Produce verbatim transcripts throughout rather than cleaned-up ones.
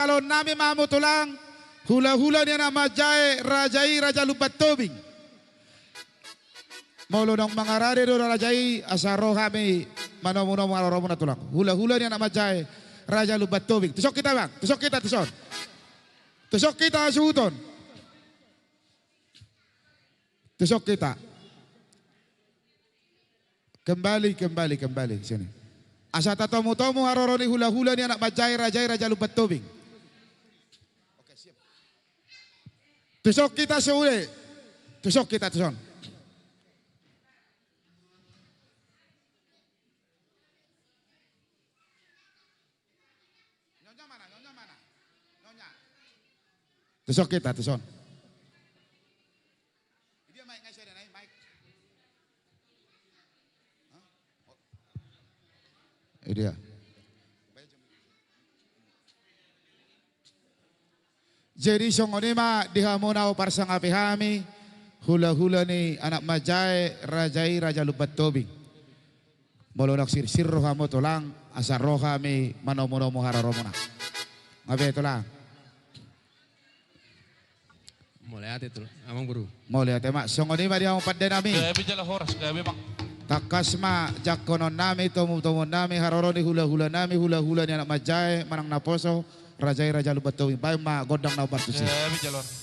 Calonnami ma hamu tulang, hulahula ni anak manjae raja i, Raja Lumban Tobing. Molo naung mangarade do raja i, asa ro hami manomunomu haroromuna tulang. Hulahula ni anak manjae, Raja Lumban Tobing. Tuson hita, Bang, tuson hita, tuson. Tuson hita hasuhuton. Tuson hita. Kembali, kembali, kembali sini. Asa tatomutomu haroro ni hulahula ni anak manjae raja i, Raja Lumban Tobing. Tuson hita sude. Tuson hita, tuson. Nyonya mana? Nyonya mana? Nyonya. Tuson hita, tuson. Dia mic ngai, saya ada nai mic. Hah? Oh. Dia. Jadi songon i ma di hamu na huparsangapi hami, hulahula ni anak manjae raja i, Raja Lumban Tobing. Molo naung sirsir rohamu tulang, asa ro hami manomunomu haroromuna. Gabe tulang. Mauliate tulang, amang boru. Mauliate ma, songon i ma di hamu pandenami. Gabe jala horas, gabe, Bang. Tangkas ma jangkononnami, tomutomuonnami, haroro ni hulahulanami, hulahula ni anak manjae manang naposo, raja i, Raja Lumban Tobing. Baen ma gondang na hombar tusi. Gabe jala horas.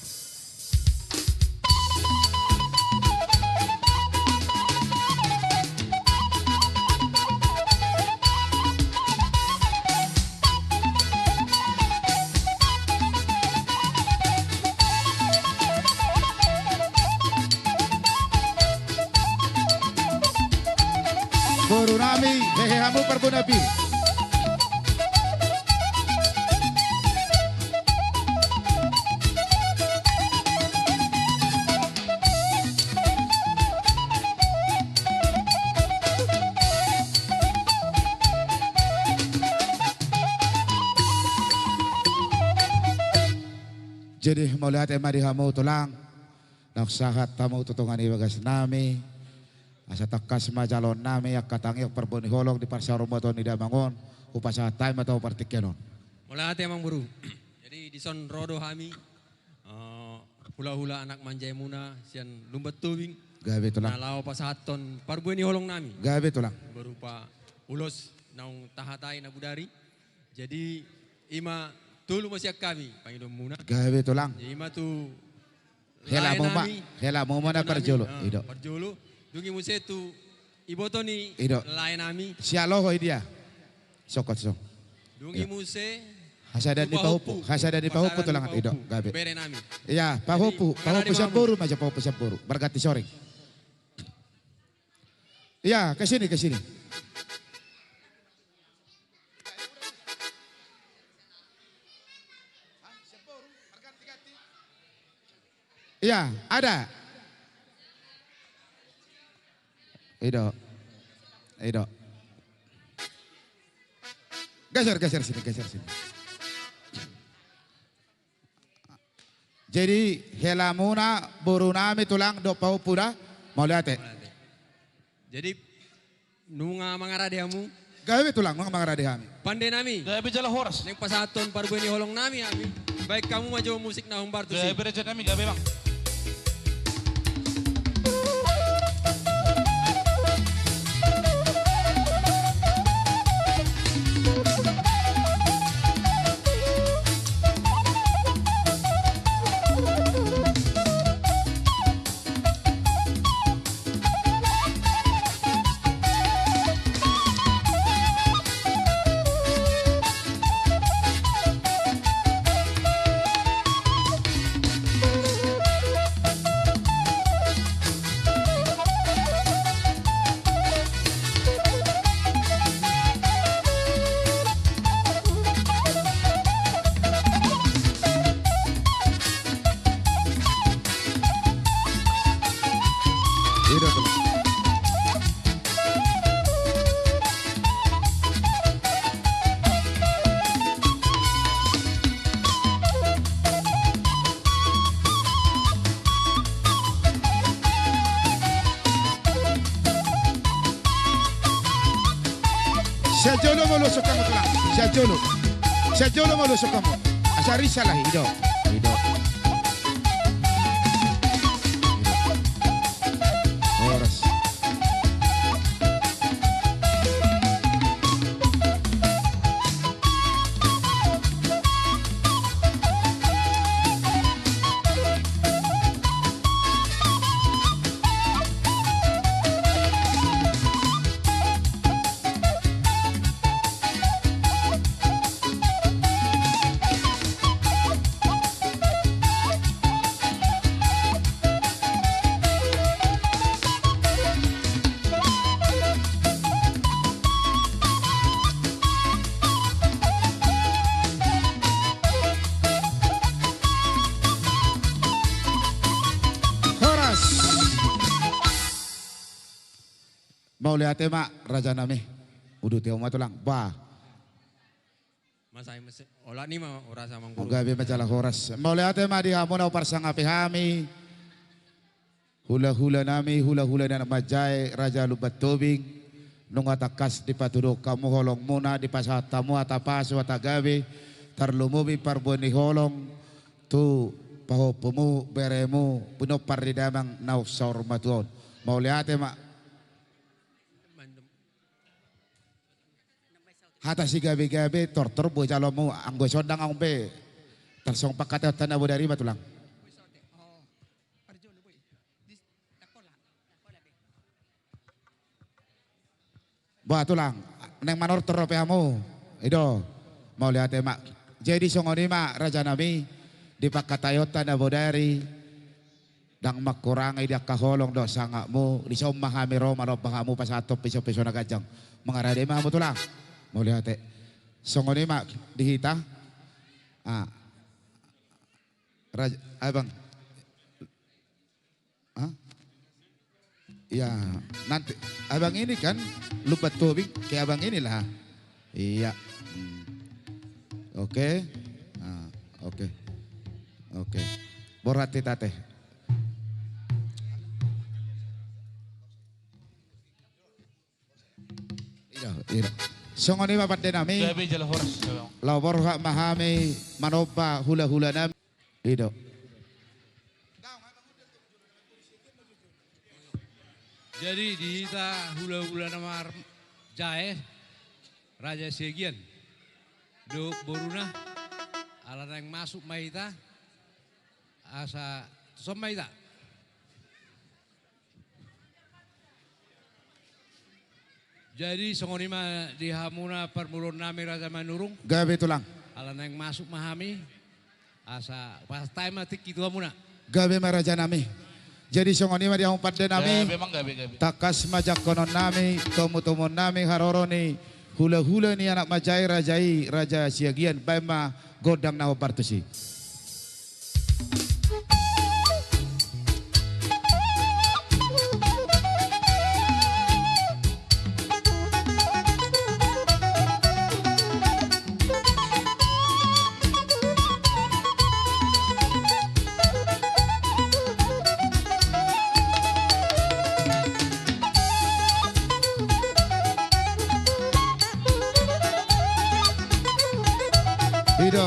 Borunami, hehe hamu parbue na pir. Jadi mauliate ma di hamu tulang, naung sahat hamu tu tonga ni bagasnami. Asa tangkas ma jaloonnami angka tangiang parbue ni holong di parsaurmatuaon ni damang on, hupasahat hami ma tu partingkian on. Mauliate amang boru. Jadi dison ro do hami, eh, hulahula anak manjaemuna sian Lumban Tobing. Gabe tulang. Na laho pasahathon parbue ni holongnami. Gabe tulang. Berupa ulos naung tahatai na bodari. Jadi ima tolu ma sian hami pangidoanmuna. Gabe tulang. Jadi ima tu helamu ma, laenami, helamu ma na parjolo. Ah, ido. Parjolo. Dung i muse tu iboto ni, ido, laenami. Sialoho i dia. Sokot so. Dung i muse hasada ni pahompu. Hasada ni pahompu tulang, ido. Gabe. Berenami. Iya, pahompu, jadi pahompu mangarade ma hamu. Sian boru ma jo, pahompu sian boru. Marganti soring. Iya, ke sini, ke sini. Iya, ada. Ido. Ido. Geser, geser sini, geser sini. Jadi helamuna, borunami tulang dohot pahompu da, mauliate. Mauliate. Jadi nunga mangarade hamu. Gabe tulang, nunga mangarade hami. Pandenami. Gabe jala horas. Naeng pasahathon parbue ni holongnami hami. Baen hamu ma jo musik na hombar tusi. Gabe rejenami, gabe bang. Sian jolo ma ulos hamu tulang. Sian jolo. Sian jolo ma ulos hamu. Cari salah, i do. I do. Horas. Horas. Mauliate ma, rajanami. Uduti hamu ma, Tulang. Bah. Masa, masa, olat ni ma horas, Amang Guru. Gabe ma jala horas. Mauliate ma di hamu na huparsangapi hami. Hula-hula nami, hula-hula ni anak manjae, Raja Lumban Tobing. Nunga tangkas dipatuduhon hamu holongmuna, dipasahat hamu hata pasu, hata gabe, tarlumobi parbue ni holong tu pahompumu, beremu, pinompar ni damang naung saur matua on. Mauliate ma. Hata sigabe-gabe, tortor boi jaloonmu, anggo songon i ndang ahu be. Tarsongon pangkataionta na bodari ma, Tulang. Bah, Tulang, naeng manortor dope hamu. I do, mauliate ma. Jadi songon i ma, rajanami, di pangkataionta na bodari, ndang mangkurangi di angka holong dohot sangapmu, dison ma hami ro manomba hamu pasahathon piso-piso na ganjang. Mangarade ma hamu, Tulang. Mauliate. Songon i ma di hita. Ah. Raja, abang. Hah? Ya, nanti abang ini kan, Lumban Tobing, ke abang inilah. Iya. Hmm. Oke. Ah, oke. Oke. Borhat hita, ate. Iya, iya. Songon i ma, pande nami. Gabe jala horas, Amang. Laho borhat ma hami manomba hula-hula nami. I do. Jadi di hita hula-hula na manjae, Raja Siagian dohot boruna, ala naeng masuk ma hita, asa tuson ma hita. Jadi songon i ma di hamuna parboruon nami, Raja Manurung. Gabe, Tulang. Ala naeng masuk ma hami, asa pasahat hami ma tingki tu hamuna. Gabe ma, raja nami. Jadi songon i ma di hamu, pande nami. Gabe, Amang, gabe, gabe. Tangkas ma jangkonon nami, tomu-tomuon nami, haroro ni hula-hula ni anak manjae raja i, Raja Siagian, baen ma gondang na hombar tusi. I do.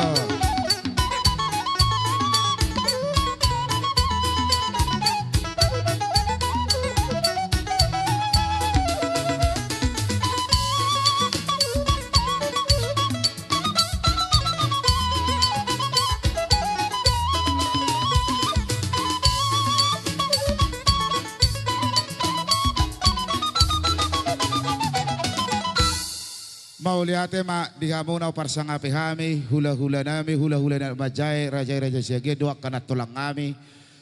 Mauliate ma di hamu na huparsangapi hami, hula-hula nami, hula-hula ni anak manjae, raja i Raja Siagian, dohot angka nantulang nami,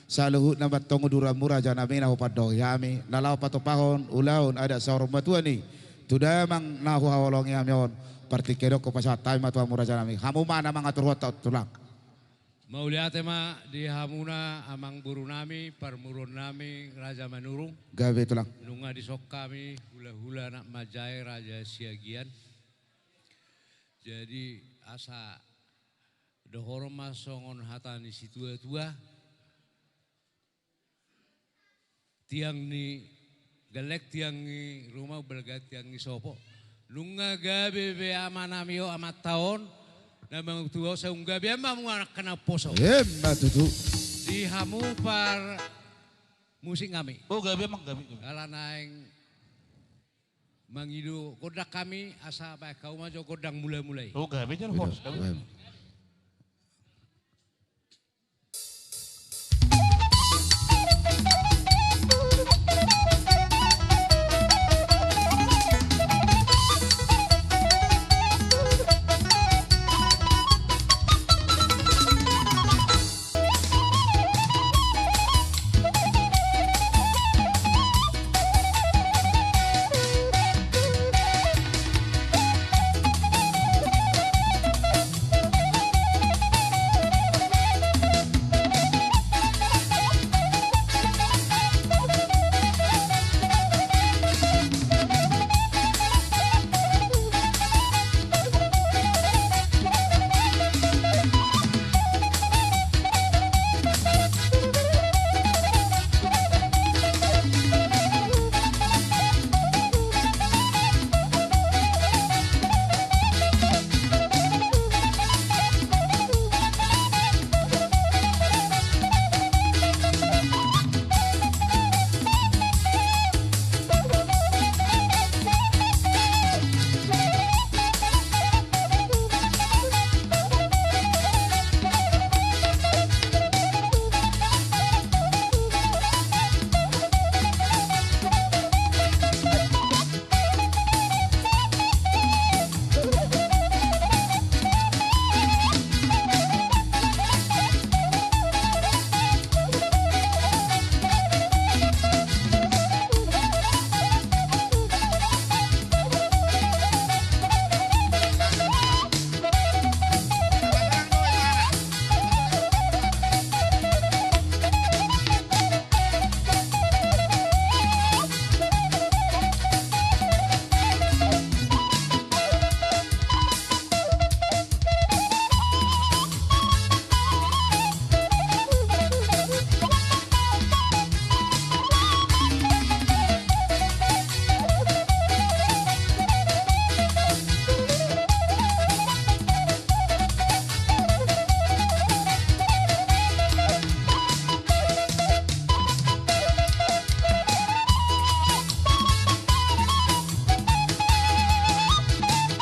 saluhutna ma antong uduranmu, raja nami, na hupandohi hami, na laho patupahon ulaon adat saur matua ni tu damang na huhaholongi hami on, partingkian on hupasahat hami ma tu hamu, raja nami. Hamu ma na mangaturhon, Tulang. Mauliate ma di hamuna, amangboru nami, parboruon nami, Raja Manurung. Gabe, Tulang. Nunga dison hami hula-hula anak manjae Raja Siagian. Jadi, asa dohonon ma songon hata ni situa-tua. Tiang ni gelleng, tiang ni ruma, umbalga tiang ni sopo. Nunga gabe be amanami on, amanta on, Na mangutuo saung gabe ma hamu angka na poso. Emma tutu. Di hamu par musik nami. Oh, gabe ma, gabe, gabe. Ala naeng mangido gondang hami asa baen hamu ma jo gondang mula-mula i. Oh, gabe jala horas, gabe. Gabe.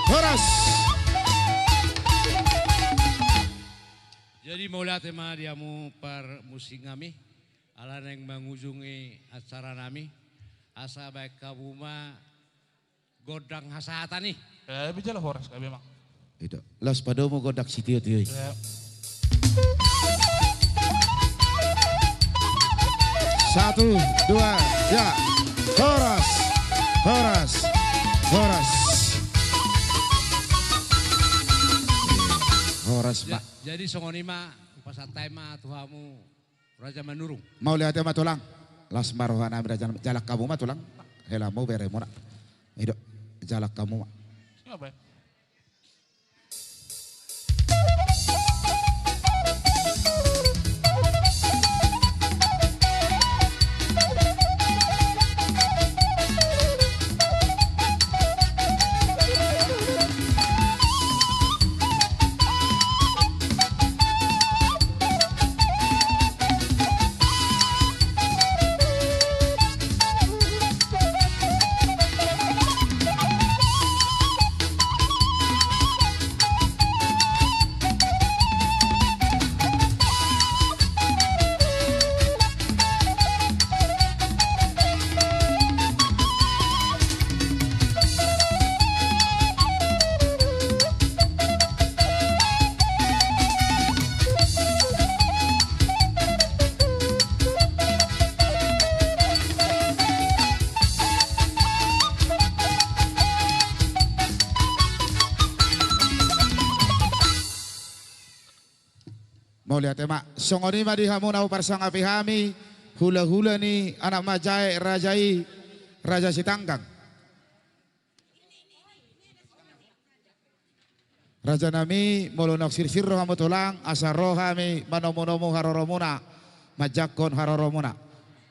Horas. Jadi mauliate ma di hamu par musik nami, ala naeng mangujungi acara nami, asa baen hamu ma gondang hasahatan i. Eh, gabe jala horas, gabe ma. Ido. Laos padomu gondang sitio-tio i. Eh. Satu, dua, ya. Horas. Horas. Horas. Horas, ja-, Pak. Jadi songon i ma, hupasahat hami ma tu hamu. Raja Manurung. Mauliate ma tulang. Las ma roha nami raja nami. Jalang hamu ma tulang. Helamu beremuna. Ido. Jalang hamu ma. Siapa ya? Mauliate ma, songon i ma di hamu na huparsangapi hami, hulahula ni anak manjae raja i, Raja Sitanggang. Raja nami, molo naung sirsir rohamu tulang, asa ro hami manomunomu haroromuna, manjangkon haroromuna.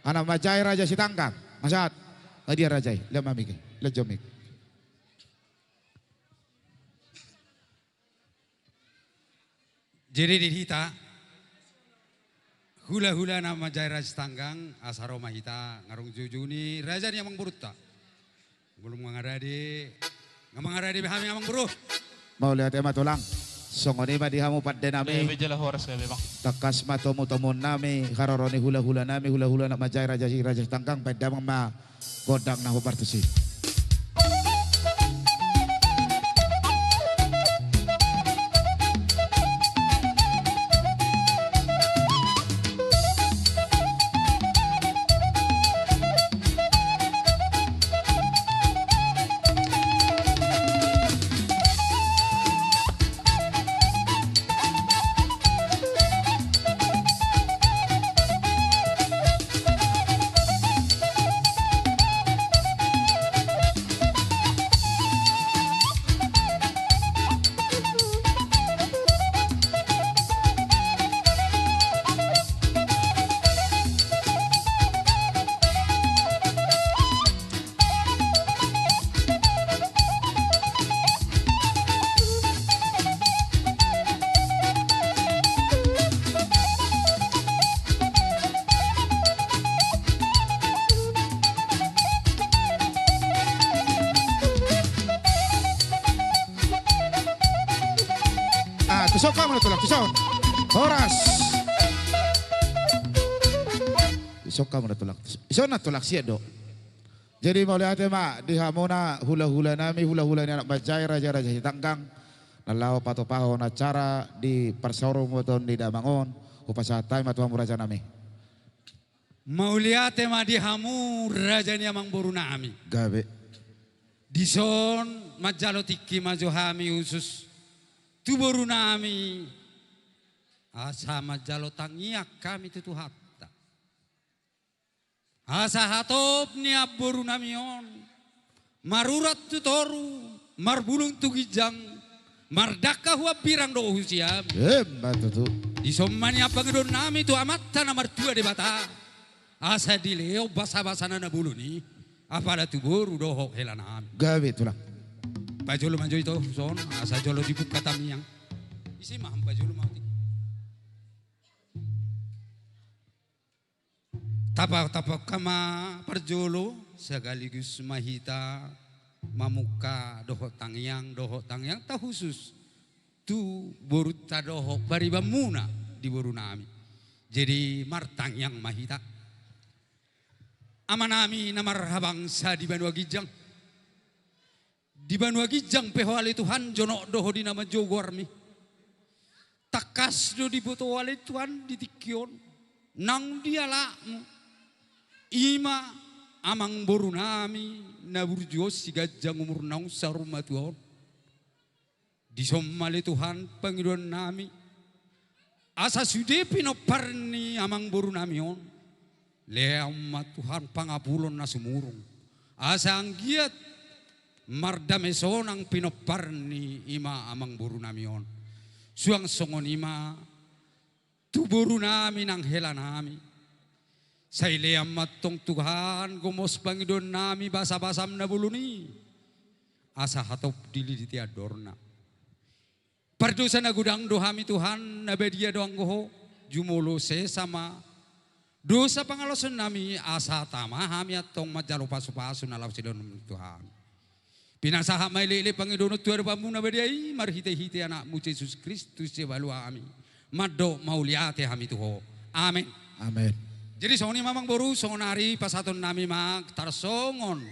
Anak manjae Raja Sitanggang, ma sahat. Nga dia raja i, lehon ma mik i, lehon jo mik. Jadi di hita, hulahula na manjai raja Sitanggang, asa ro ma hita ngarung joujou ni raja ni amangborunta. Molo mangarade, nga mangarade be hami amangboru. Mauliate ma tulang. Songon i ma di hamu pande nami. Gabe jala horas gabe, Bang. Tangkas ma tomutomuon nami, haroro ni hulahula nami, hulahula na manjai raja, raja Sitanggang, baen damang ma gondang na hombar tusi. Ah, tuson hamu na tulang, tuson. Horas. Tuson hamu na tulang. Tuson na tulang, sian do. Jadi mauliate ma di hamuna hulahula nami, hulahula ni anak manjai raja, raja Sitanggang, na laho patupahon acara di parsaurmatuaon ni damang on. Hupasahat hami ma tu hamu raja nami. Mauliate ma di hamu raja ni amangboru nami. Gabe. Dison manjalo tingki ma jo hami husus tu boru nami, asa manjalo tangiang hami tu Tuhanta. Asa hatop ni amboru nami on marurat tu toru, marbulung tu ginjang, mardangka hambirang dohot hu siamun. Emma tutu. Dison ma nian pangidoan nami tu Amanta na martua Debata, asa dilehon basabasana na bolon i, apala tu boru dohot hela nami. Gabe tulang. Pajolo ma jo ito son, asa jolo dibuka tangiang. Ise ma hampajolo ma. Tapa-, tapatapahon ma parjolo, sekaligus ma hita mamungka dohot tangiang, dohot tangiang tahusus tu borunta dohot paribanmuna di boru nami. Jadi martangiang ma hita. Ama nami na marhabangsa di banua ginjang. Di banua ginjang pe Ho ale Tuhan, jonok do Ho di na manjou goarmi. Tangkas do diboto Ho ale Tuhan di tingki on, naung dialapmu. I ma amangboru nami na burju on siganjang umurna on saur matua on. Dison ma ale Tuhan pangidoan nami. Asa sude pinompar ni amangboru nami on, lehon ma Tuhan pangapulon na sumurung. Asa anggiat mardame sonang pinompar ni i ma amangboru nami on. Suang songon i ma tu boru nami nang hela nami. Sai lehon ma antong Tuhan gomos pangidoan nami basabasam na bolon i. Asa hatop dililiti andorna. Pardosa na godang do hami Tuhan, na badia do anggo Ho, jumolo sesa ma dosa pangalaosion nami, asa tama hami antong manjalo pasupasu na laho silehononmu Tuhan. Pinasahat ma elekelek pangidoan on tu adopanmu na badia i, marhitehite Anakmu Jesus Kristus Sipalu hami, mandok mauliate hami tu Ho. Amen. Amen. Jadi songon i ma amangboru, songon ari pasahaton nami ma tarsongon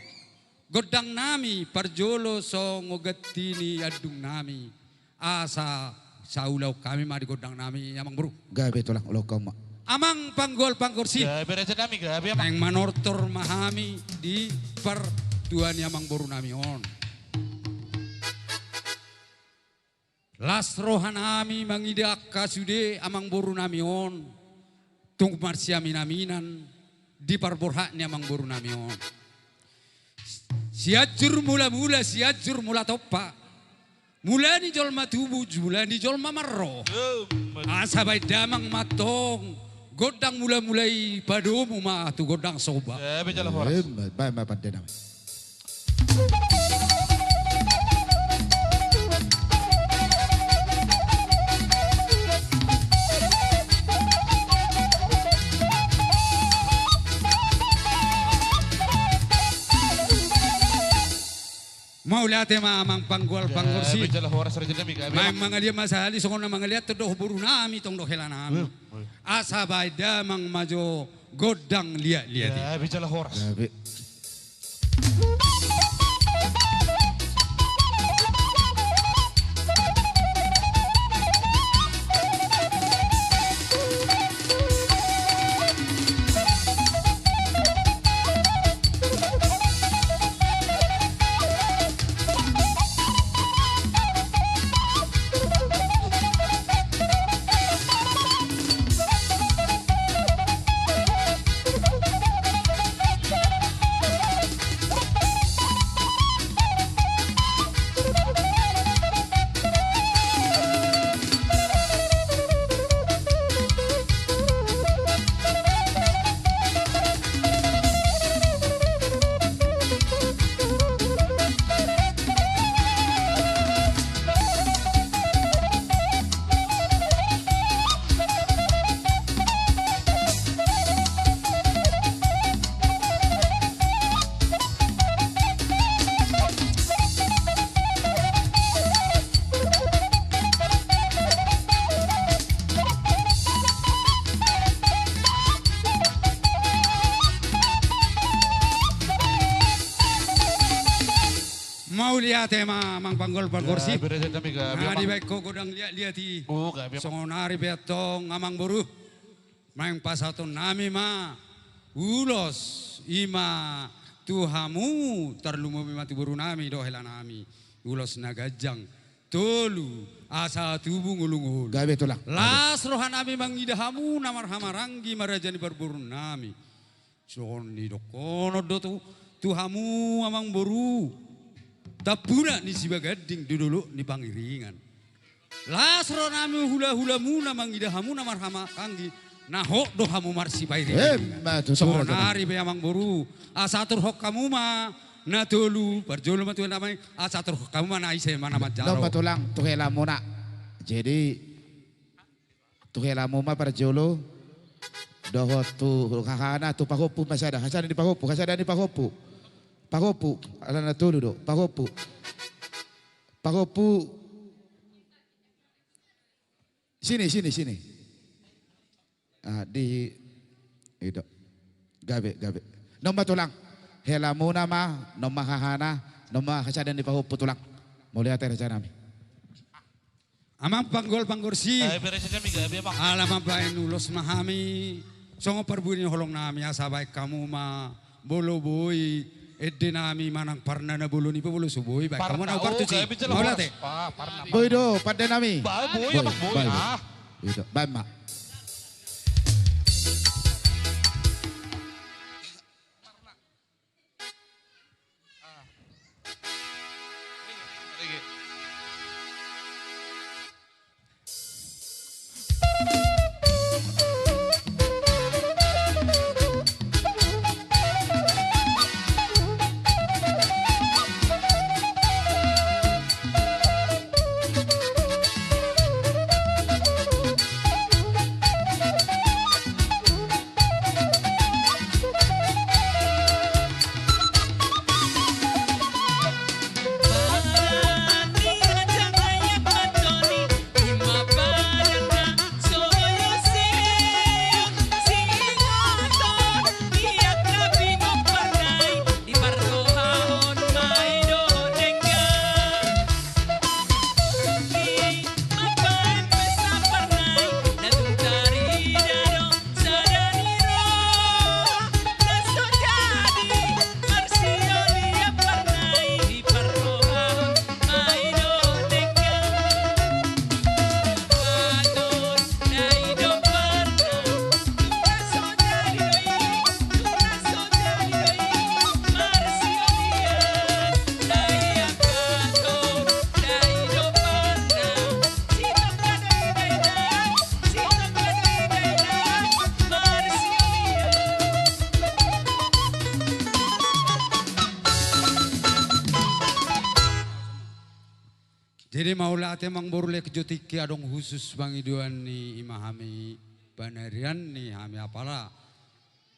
gondang nami parjolo songon ganti ni andung nami. Asa saulahon hami ma di gondang nami amangboru. Gabe tulang, ulahon hamu ma. Amang panggual panggorsi. Gabe raja nami, gabe amang. Naeng manortor ma hami di partua ni amangboru nami on. Las roha nami mangida angka sude amangboru nami on, tung marsiaminaminan di parborhat ni amangboru nami on. Sianjur mulamula, Sianjur mula tompa. Mula ni jolma tubu, mula ni jolma marro. Asa baen damang ma antong gondang mulamula i, padomu ma tu gondang somba. Gabe jala horas. Em, baen ma pande nami. Mauliate ma amang panggual panggual si. Gabe jala horas raja nami, gabe. Amang mangaliat ma sahali songon na mangaliat tong dohot boru nami tong dohot hela nami. Asa baen damang ma jo gondang liat-liat i. Gabe jala horas. Gabe. Mauliate ma amang panggual panggual si. Gabe raja nami, gabe. Nga dibaen ho gondang liat-liat i. Songon ari pe antong amang boru. Naeng pasahaton nami ma ulos i ma tu hamu, tarlumobi ma tu boru nami dohot hela nami. Ulos na ganjang tolu asa tubu ngolu-ngolu. Gabe tulang. Las roha nami mangida hamu na marhahamaranggi ma raja ni parboruon nami. Songon i dohonon do tu, tu hamu amang boru. Tampuna ni Sibaganding do dolok ni Pangiringan. Las roha nami hula-hulamuna mangida hamu na marhahamaranggi, na hot do hamu marsipairing. Songon ari pe amang boru, asa aturhon hamu ma na tolu, parjolo ma tu hela nami, asa aturhon hamu ma na ise ma na manjalo. Tulang, tu helamuna. Jadi tu helamu ma parjolo, dohot tu hahana, tu pahompu ma sada, hasada ni pahompu, hasada ni pahompu. Pahompu, ala na tolu do, pahompu. Pahompu. Sini, sini, sini. Ah, di, i do. Gabe, gabe. Noma tulang. Helamuna ma, noma hahana, noma hasada ni pahompu tulang. Mauliate raja nami. Amang panggual panggual si. Gabe raja nami, gabe amang. Ala mambaen ulos ma hami songon parbue ni holong nami, asa baen hamu ma molo boi ende nami manang parna na bolon i pe molo so boi, baen hamu ma na upartus i. Mauliate. Boi do pande nami. Boi, boi. Baen ma. Jadi mauliate amang boru, lek jo tingki adong husus pangidoan ni i ma hami, panarian ni hami apala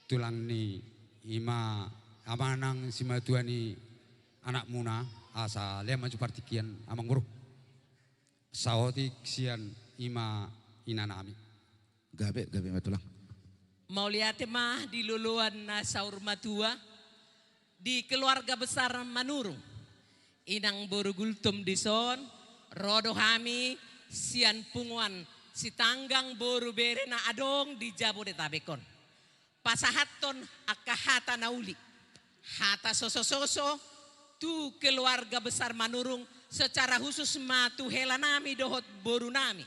tulang ni i ma amanang simatua ni anakmuna, Asa lean ma jo partingkian, Amangboru. Saotik sian i ma inanami. Gabe, gabe ma tulang. Mauliate ma di loloan na saur matua, di keluarga besar Manurung. Inang boru Gultom dison, ro do hami sian punguan Sitanggang boru bere na adong di Jabodetabek on. Pasahathon angka hata na uli, hata sosososo tu keluarga besar Manurung, secara khusus ma tu helanami dohot borunami.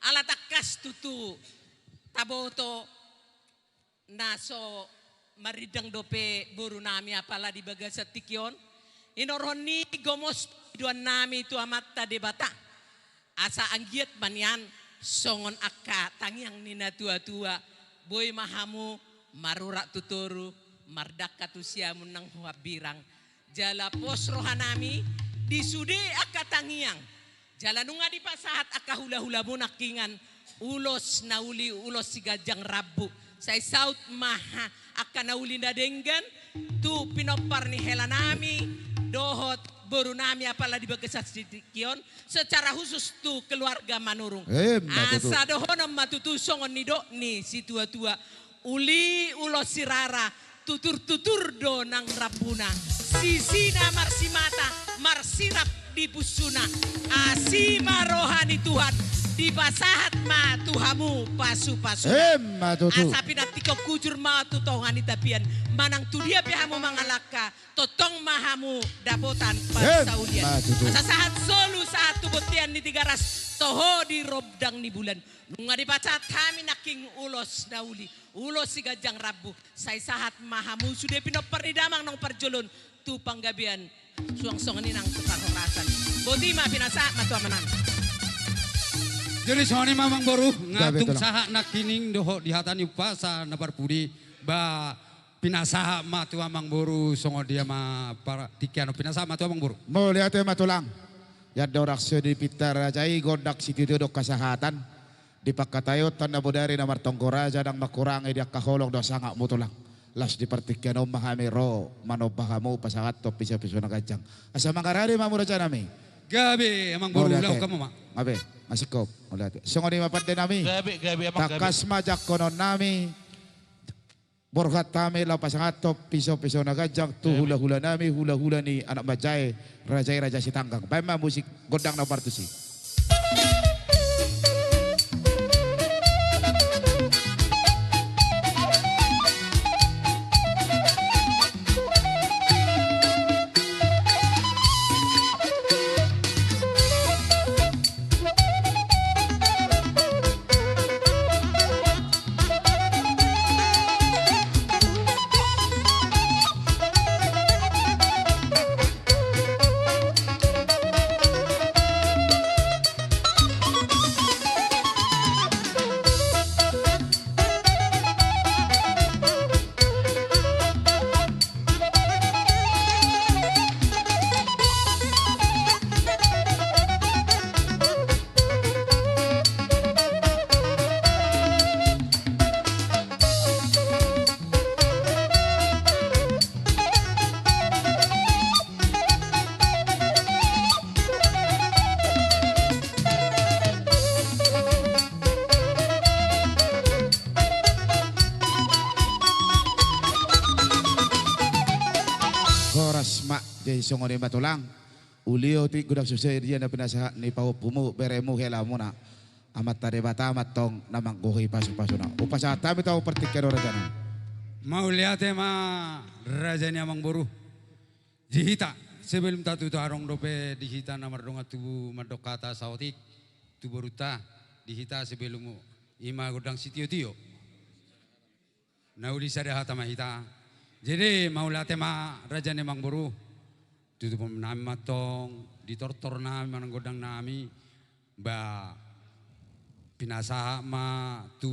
Ala tangkas tutu taboto na so marindang dope borunami apala di bagasan tingki on. Hinorhon ni i gomos pangidoannami tu Amanta Debata. Asa anggiat ma nian songon angka tangiang ni natuatua, boi ma hamu marurat tu toru, mardangka tu siamun nang hambirang. Jala pos rohanami di sude angka tangiang. Jala nunga dipasahat angka hulahulamu nangkiningan ulos na uli, ulos siganjang rambu. Sai saut ma ha-, angka na uli na denggan tu pinompar ni helanami dohot borunami apala di bagasan tingki on, secara khusus tu keluarga Manurung. Emma tutu. Asa dohonon ma tutu songon nidok ni situatua: Uli ulos sirara, tuturtutur do nang rambuna. Sisina marsimata, marsirap di pusuna. Asi ma roha ni Tuhan, dipasahat ma tu hamu pasupasuna. Emma tutu. Asa pinantikhon hujur ma tu tonga ni tapian, manang tu dia pe hamu mangalangka, tongtong ma hamu dapotan parsaulian. Emma tutu. Asa sahat solu, sahat tu bontean ni Tigaras, toho di rondang ni bulan. Nunga dipasahat hami nangkin ulos na uli, ulos siganjang rambu, sai sahat ma hamu sude pinompar ni damang nang parjolo on tu panggabean, suang songon i nang tu parhorasan. Boti ma, pinasahat ma tu amanami. Jadi songon i ma, Amangboru, nga tung sahat nangkining dohot di hata ni umpasa na parpudi, ba pinasahat ma tu Amangboru, songon dia ma partingkian on, pinasahat ma tu Amangboru. Mauliate ma tulang. Ia dorang so dipinta raja i gondang sitio-tio do hasahatan. Di pangkataion tanda bodari na martonggo raja, ndang mangkurangi di angka holong dohot sangapmu tulang. Laos di partingkian on ma hami ro manomba hamu pasahathon piso-piso na ganjang. Asa mangarade ma hamu rajanami. Gabe, Amangboru, mauliate. Laho hamu ma. Gabe, masingkop, mauliate. Songon i ma pandenami. Gabe, gabe, Amang, gabe. Tangkas ma jangkononnami. Borhat hami laho pasahathon piso-piso na ganjang tu hulahulanami, hulahula ni anak manjae, raja i Raja Sitanggang. Baen ma musik gondang na partusi. Horas ma, jadi songon i ma tulang. Uli otik godang susa i dia na pinasahat ni pahompumu, beremu, helamuna. Amanta Debata ma antong na manggohi pasupasuna. Hupasahat hami tu hamu partingkian on, rajanami. Mauliate ma, raja ni Amangboru. Di hita, sebelum tatutu, adong dope di hita na mardongan tubu mandok hata saotik tu borunta, di hita sebelum i ma gondang sitio-tio. Na uli sada hata ma hita. Jadi, mauliate ma, raja ni Amangboru. Tutuponnami ma antong di tortornami manang gondangnami, ba pinasahat ma tu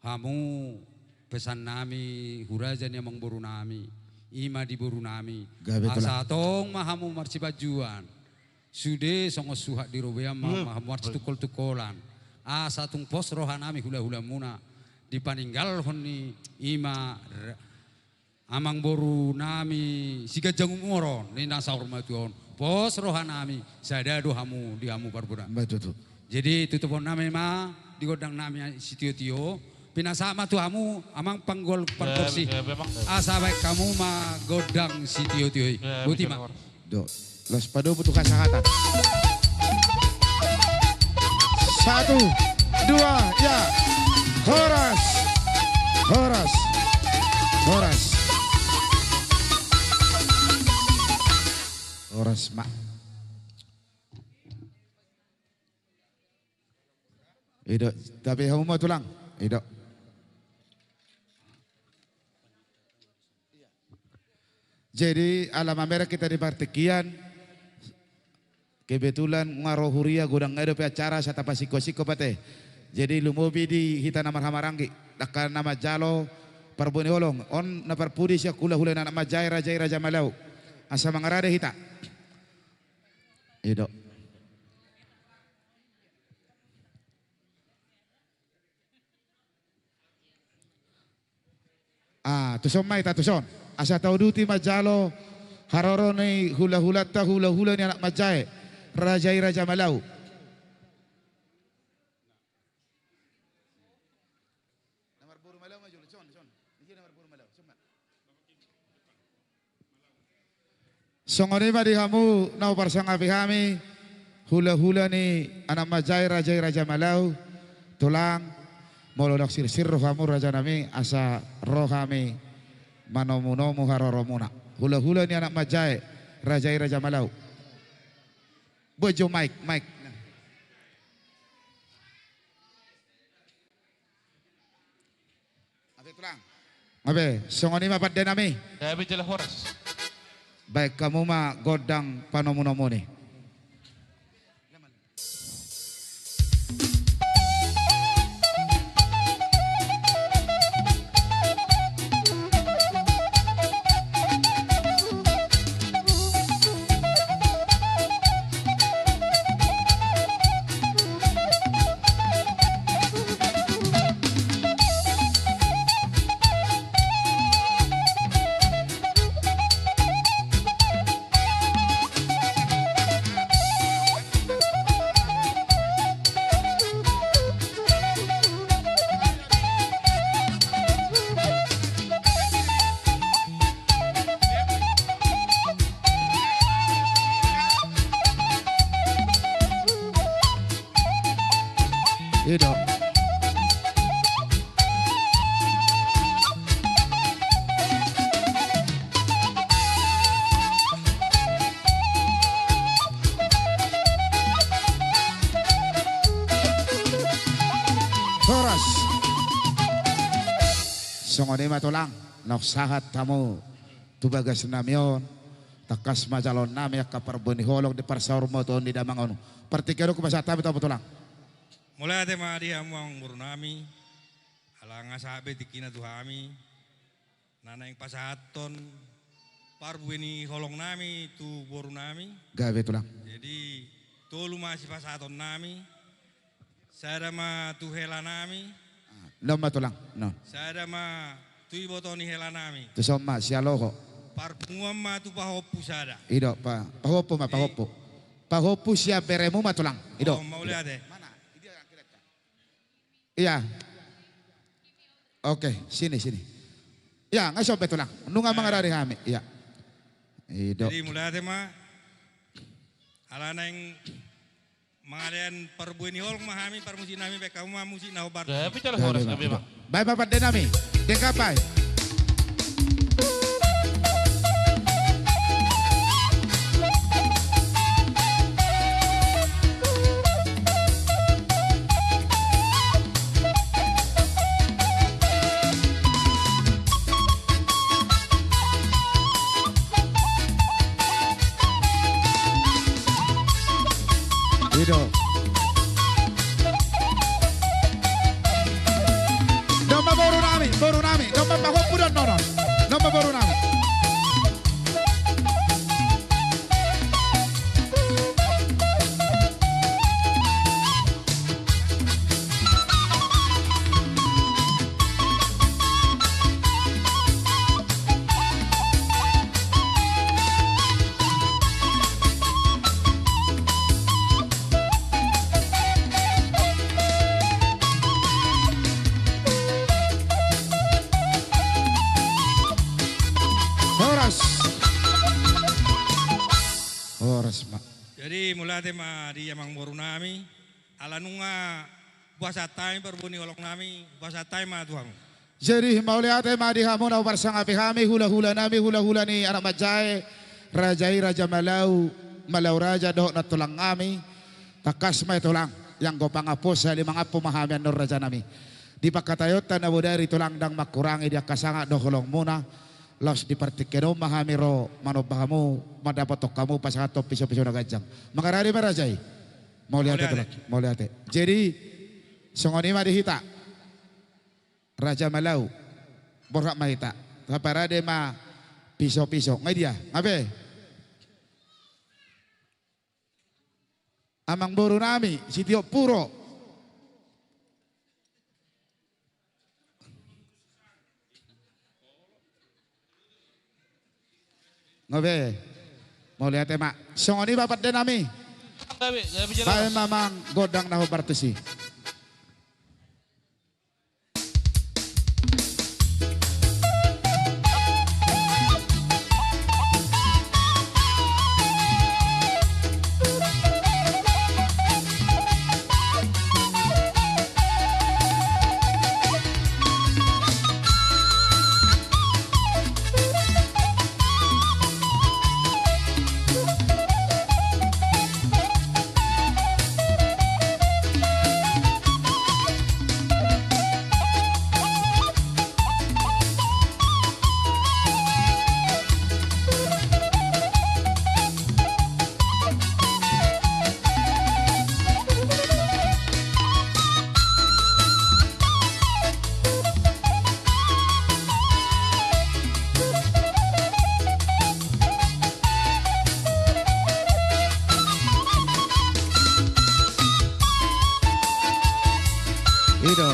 hamu pesannami hu raja ni Amangborunami, i ma di borunami. Gabe tulang. Asa tong ma hamu marsipanjuan. Sude songon suhat di robean ma, hmm, ma hamu marsitungkol-tungkolan. Asa tung pos rohanami hulahulamuna dipaninggalhon ni i ma ra-, Amangboru nami Siganjang Umur on, ninna saur matua on. Pos roha nami, sada do hamu di hamu parbue nami. Betul tu. Jadi tutuphon nami ma di gondang nami sitio-tio. Pinasahat ma tu hamu amang panggol parporsi. Asa baen hamu ma gondang sitio-tio i. Boti ma. Do. Los padomu tu hasahatan. Satu, dua, ya. Horas. Horas. Horas. Horas ma. I do, tapi hamu ma tulang. I do. Jadi ala mamereng hita di partingkian, kebetulan nga ro huria godang nga dope acara, asa tapasingko-singko pate. Jadi lumobi di hita na marhahamaranggi, dangka na manjalo parbue ni holong on, na parpudi sian hula-hula ni anak manjae, raja i Raja Malau. Asa mangarade hita. I do. Ah, tuson ma hita tuson. Asa tauduti manjalo haroro ni hula-hulanta, hula-hula ni anak manjae, raja i Raja Malau. Songon i ma di hamu na huparsangapi hami, hula-hula ni anak manjae, raja i Raja Malau, tulang, molo dang sirsir rohamu raja nami, asa ro hami manomu-nomu haroromuna. Hula-hula ni anak manjae, raja i Raja Malau. Bojo maik, maik. Abe tulang. Abe, songon i ma pande nami. Abe jala horas. Baen hamu ma gondang panomu-nomu ni. I do. Horas. Songon i ma tulang, naung sahat hamu tu bagas nami on, tangkas ma jaloon nami angka parbue ni holong di parsaurmatua ni damang on. Partingkian on hupasahat hami tu hamu tulang. Mauliate ma di hamu amangboru nami, ala nga sahat be tingkina tu hami, na naeng pasahathon parbue ni holong nami tu boru nami. Gabe tulang. Jadi tolu ma sipasahaton nami, sada ma tu hela nami. Ah, non ma tulang, non. Sada ma tu iboto ni hela nami. Tuson ma, sialoho. Parpunguan ma tu pahompu sada. I do, pa, pahompu ma, pahompu. Pahompu sian beremu ma tulang. I do. Oh, mauliate. Iya. Oke, sini, sini. Iya, nga dison be tulang. Nunga mangarade hami. Iya. I do. Jadi mauliate ma. Ala naeng mangalean parbue ni holong ma hami, parmusik nami, baen hamu ma musik na hombar. Gabe jala horas, gabe ma. Baen ma pande nami. Denggan baen. I do. Domma boru nami, boru nami, domma paho Jadi mauliate ma di amangboru nami, ala nunga hupasahat hami parbue ni holong nami, hupasahat hami ma tu hamu. Jadi mauliate ma di hamu na huparsangapi hami, hulahula nami, hulahula ni anak manjae, raja i Raja Malau, Malau Raja dohot nantulang nami. Tangkas ma i tulang, ianggo pangampu sahali mangampu ma hami annon raja nami. Di pangkataionta na bodari tulang, ndang mangkurangi di angka sangap dohot holongmuna. Laos di partingkian on ma hami ro manomba hamu, mandapothon hamu pasahathon pisopiso na ganjang. Mangarade ma raja i. Mauliate tulang, mauliate. Jadi songon i ma di hita. Raja Malau, borhat ma hita. Taparade ma pisopiso. Nga dia? Nga be? Amangboru nami, sitiop puro. Nga be? Mauliate ma. Songon i ma pande nami. Baen ma amang gondang na hombar tusi. I do.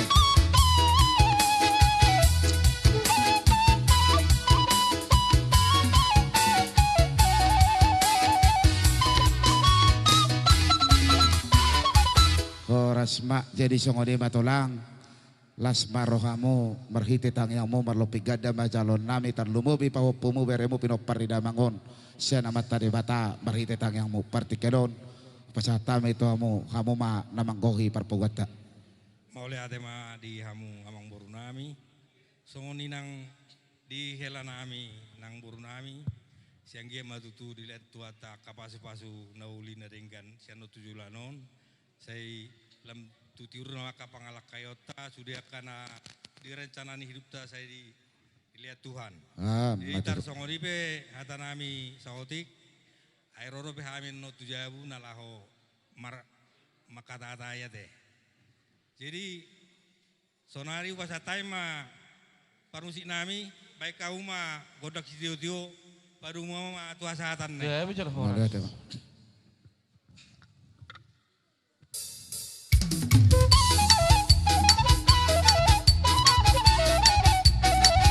Horas ma, jadi songon i ma tulang. Las ma rohamu, marhite tangiangmu marlompit ganda ma jaloon nami, tarlumobi pahompumu beremu pinompar ni damang on sian Amanta Debata marhite tangiangmu. Partingkian on pasahat hami tu hamu, hamu ma na manggohi parpunguanta. Mauliate ma di hamu amangboru nami. Songon i nang di hela nami nang boru nami, sai anggiat ma tutu dilehon Tuhanta angka pasupasu na uli na denggan sian on tu joloan on. Sai lam tu tiur nama angka pangalangkaionta, sude angka na di rencana ni hidupta sai di, dilehon Tuhan. Ah, jadi ma tutu. Tarsongon i pe hata nami saotik, ai ro dope hami annon tu jabu na laho mar-, manghatahata i ate. Jadi sonari hupasahat hami ma parmusik nami, baen hamu ma gondang sitiotio, padomu hamu ma tu hasahatan na i. Ya, betul, horas. Mauliate ma.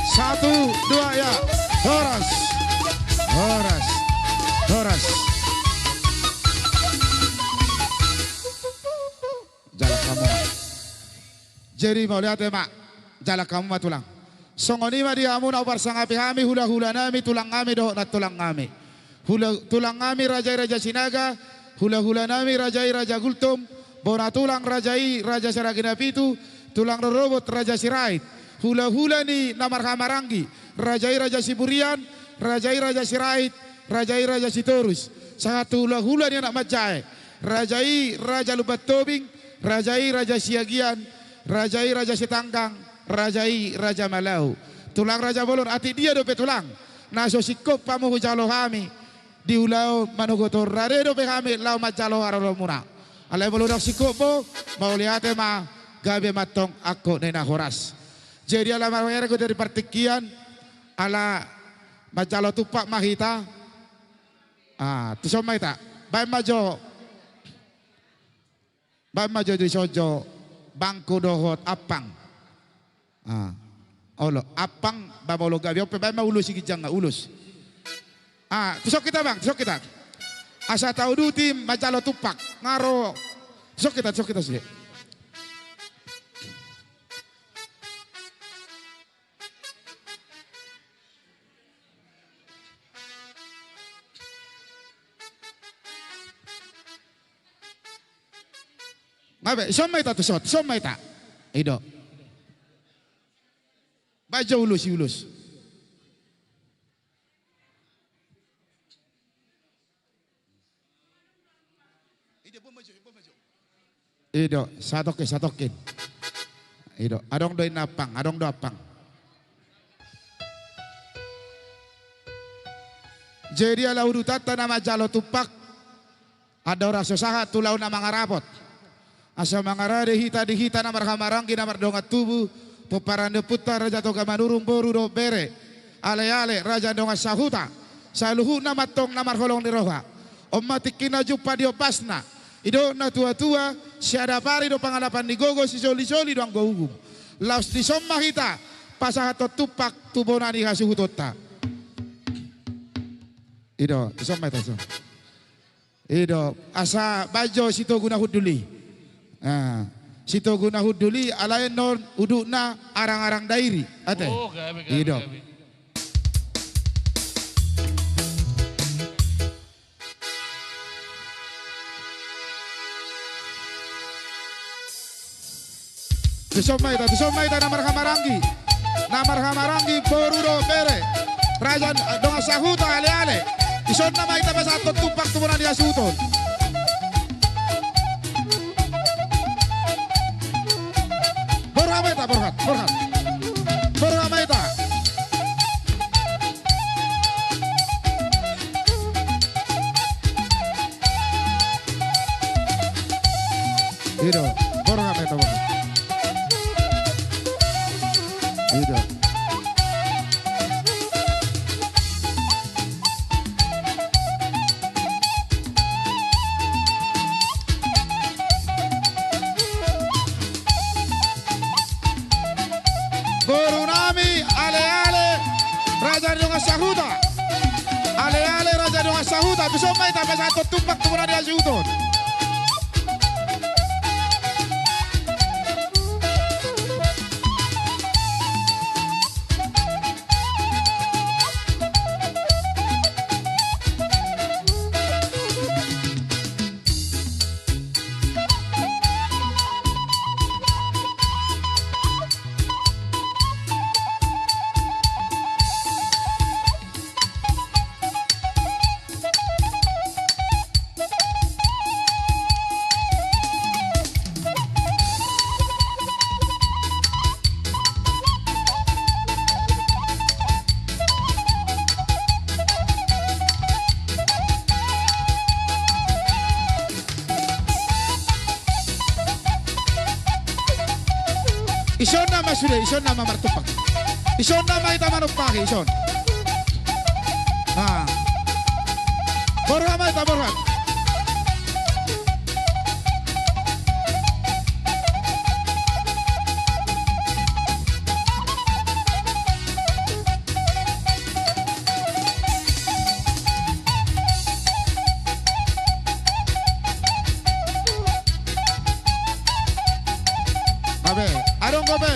Satu, dua, ya. Horas. Horas. Horas. Jalang hamu ma. Jadi mauliate ma. Jalang hamu ma tulang. Songon i ma di hamu na huparsangapi hami, hulahula nami, tulang nami dohot nantulang nami. Hula-, tulang nami raja i Raja Sinaga, hulahula nami raja i Raja Gultom, bona tulang raja i Raja Siragi na Pitu, tulang rorobot Raja Sirait, hulahula ni na marhahamaranggi, raja i Raja Siburian, raja i Raja Sirait, raja i Raja Sitorus, sahat tu hulahula ni anak manjae, raja i Raja Lumban Tobing, raja i Raja Siagian, raja i Raja Sitanggang, raja i Raja Malau. Tulang raja bolon, atik dia dope tulang na so singkop hamu hujalo hami di ulaon manogot on, rade dope hami laho manjalo haroromuna. Alai molo ndang singkop bo, mauliate ma, gabe ma antong angkop ni na horas. Jadi ala marmeregot di partingkian, ala manjalo tumpak ma hita. Ah, tuson ma hita. Baen ma jo. Baen ma jo dison jo bangku dohot ampang. Ah. Olo, ampang, ba molo gabe on pe baen ma ulos i ginjang, ulos. Ah, tuson hita bang, tuson hita. Asa tauduti manjalo tumpak. Nga ro. Tuson hita, tuson hita sude. Abe, dison ma hita, tuson, dison ma hita. I do. Baen jo ulos, i ulos. I do, satongkin, satongkin. I do, adong do inna ampang, adong do ampang. Jadi ala udutanta na manjalo tumpak, andorang so sahat tu laho na mangarapot. Asa mangarade hita di hita na marhahamaranggi na mardongan tubu, pomparan ni ompunta Raja Toga Manurung boru dohot bere, aleale, raja ni dongan sahuta, saluhutna ma antong na marholong ni roha. On ma tingki na jumpa di ombasna, didok natuatua, siadapari do pangalapan ni gogo, sisolisoli do anggo uhum. Laos dison ma hita pasahathon tumpak tu bona ni hasuhutonta. I do, dison ma hita, dison. I do, asa baen jo sitogu na hundul i. Ah, sitogu na hundul i, alai annon udutna Arangarang Dairi, ate. Oh, gabe, gabe, i do, gabe. Dison ma hita, dison ma hita na marhahamaranggi, na marhahamaranggi boru dohot bere, raja ni dongan sahuta, aleale. Dison ma hita pasahathon tumpak tu bona ni hasuhuton. Borhat ma hita, borhat, borhat. Borhat ma hita. I do, borhat ma hita, borhat. I do. Boru nami, aleale, raja ni dongan sahuta. Aleale, raja ni dongan sahuta. Dison ma hita pasahathon tumpak tu bona ni hasuhuton. Dison nama sude, dison nama martumpak. Dison nama hita manumpaki, dison. Nah. Borhat ma hita, borhat. Gabe, adong dope.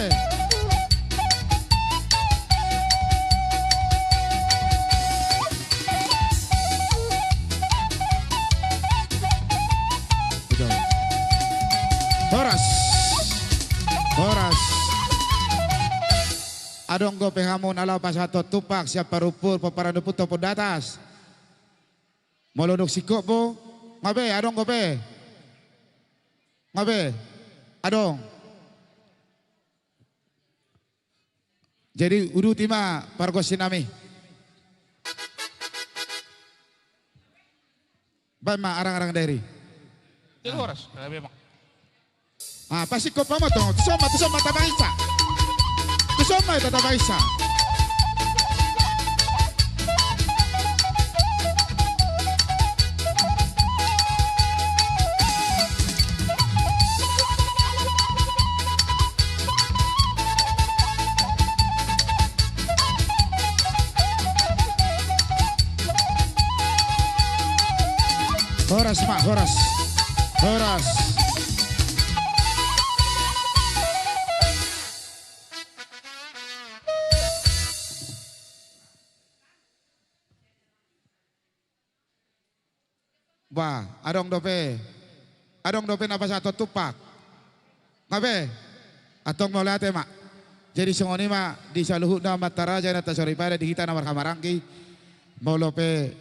Horas. Horas. Adong dope hamu na laho pasahathon tumpak sian parumpur pomparan ni ompunta Ompu Datas. Molo dung singkop bo, gabe, adong dope. Gabe, adong. Jadi uduti ma pargonsi nami. Baen ma Arangarang Dairi. Jadi horas, gabe ma. Ah, pasingkop ma antong. Tuson ma, tuson ma tapainsa. Tuson ma hita tapainsa. Horas ma, horas. Horas. Bah, adong dope. Adong dope na pasahathon tumpak. Nga be, antong mauliate ma. Jadi songon i ma di saluhutna amanta raja, inanta soripada, di hita na marhahamaranggi. Molo pe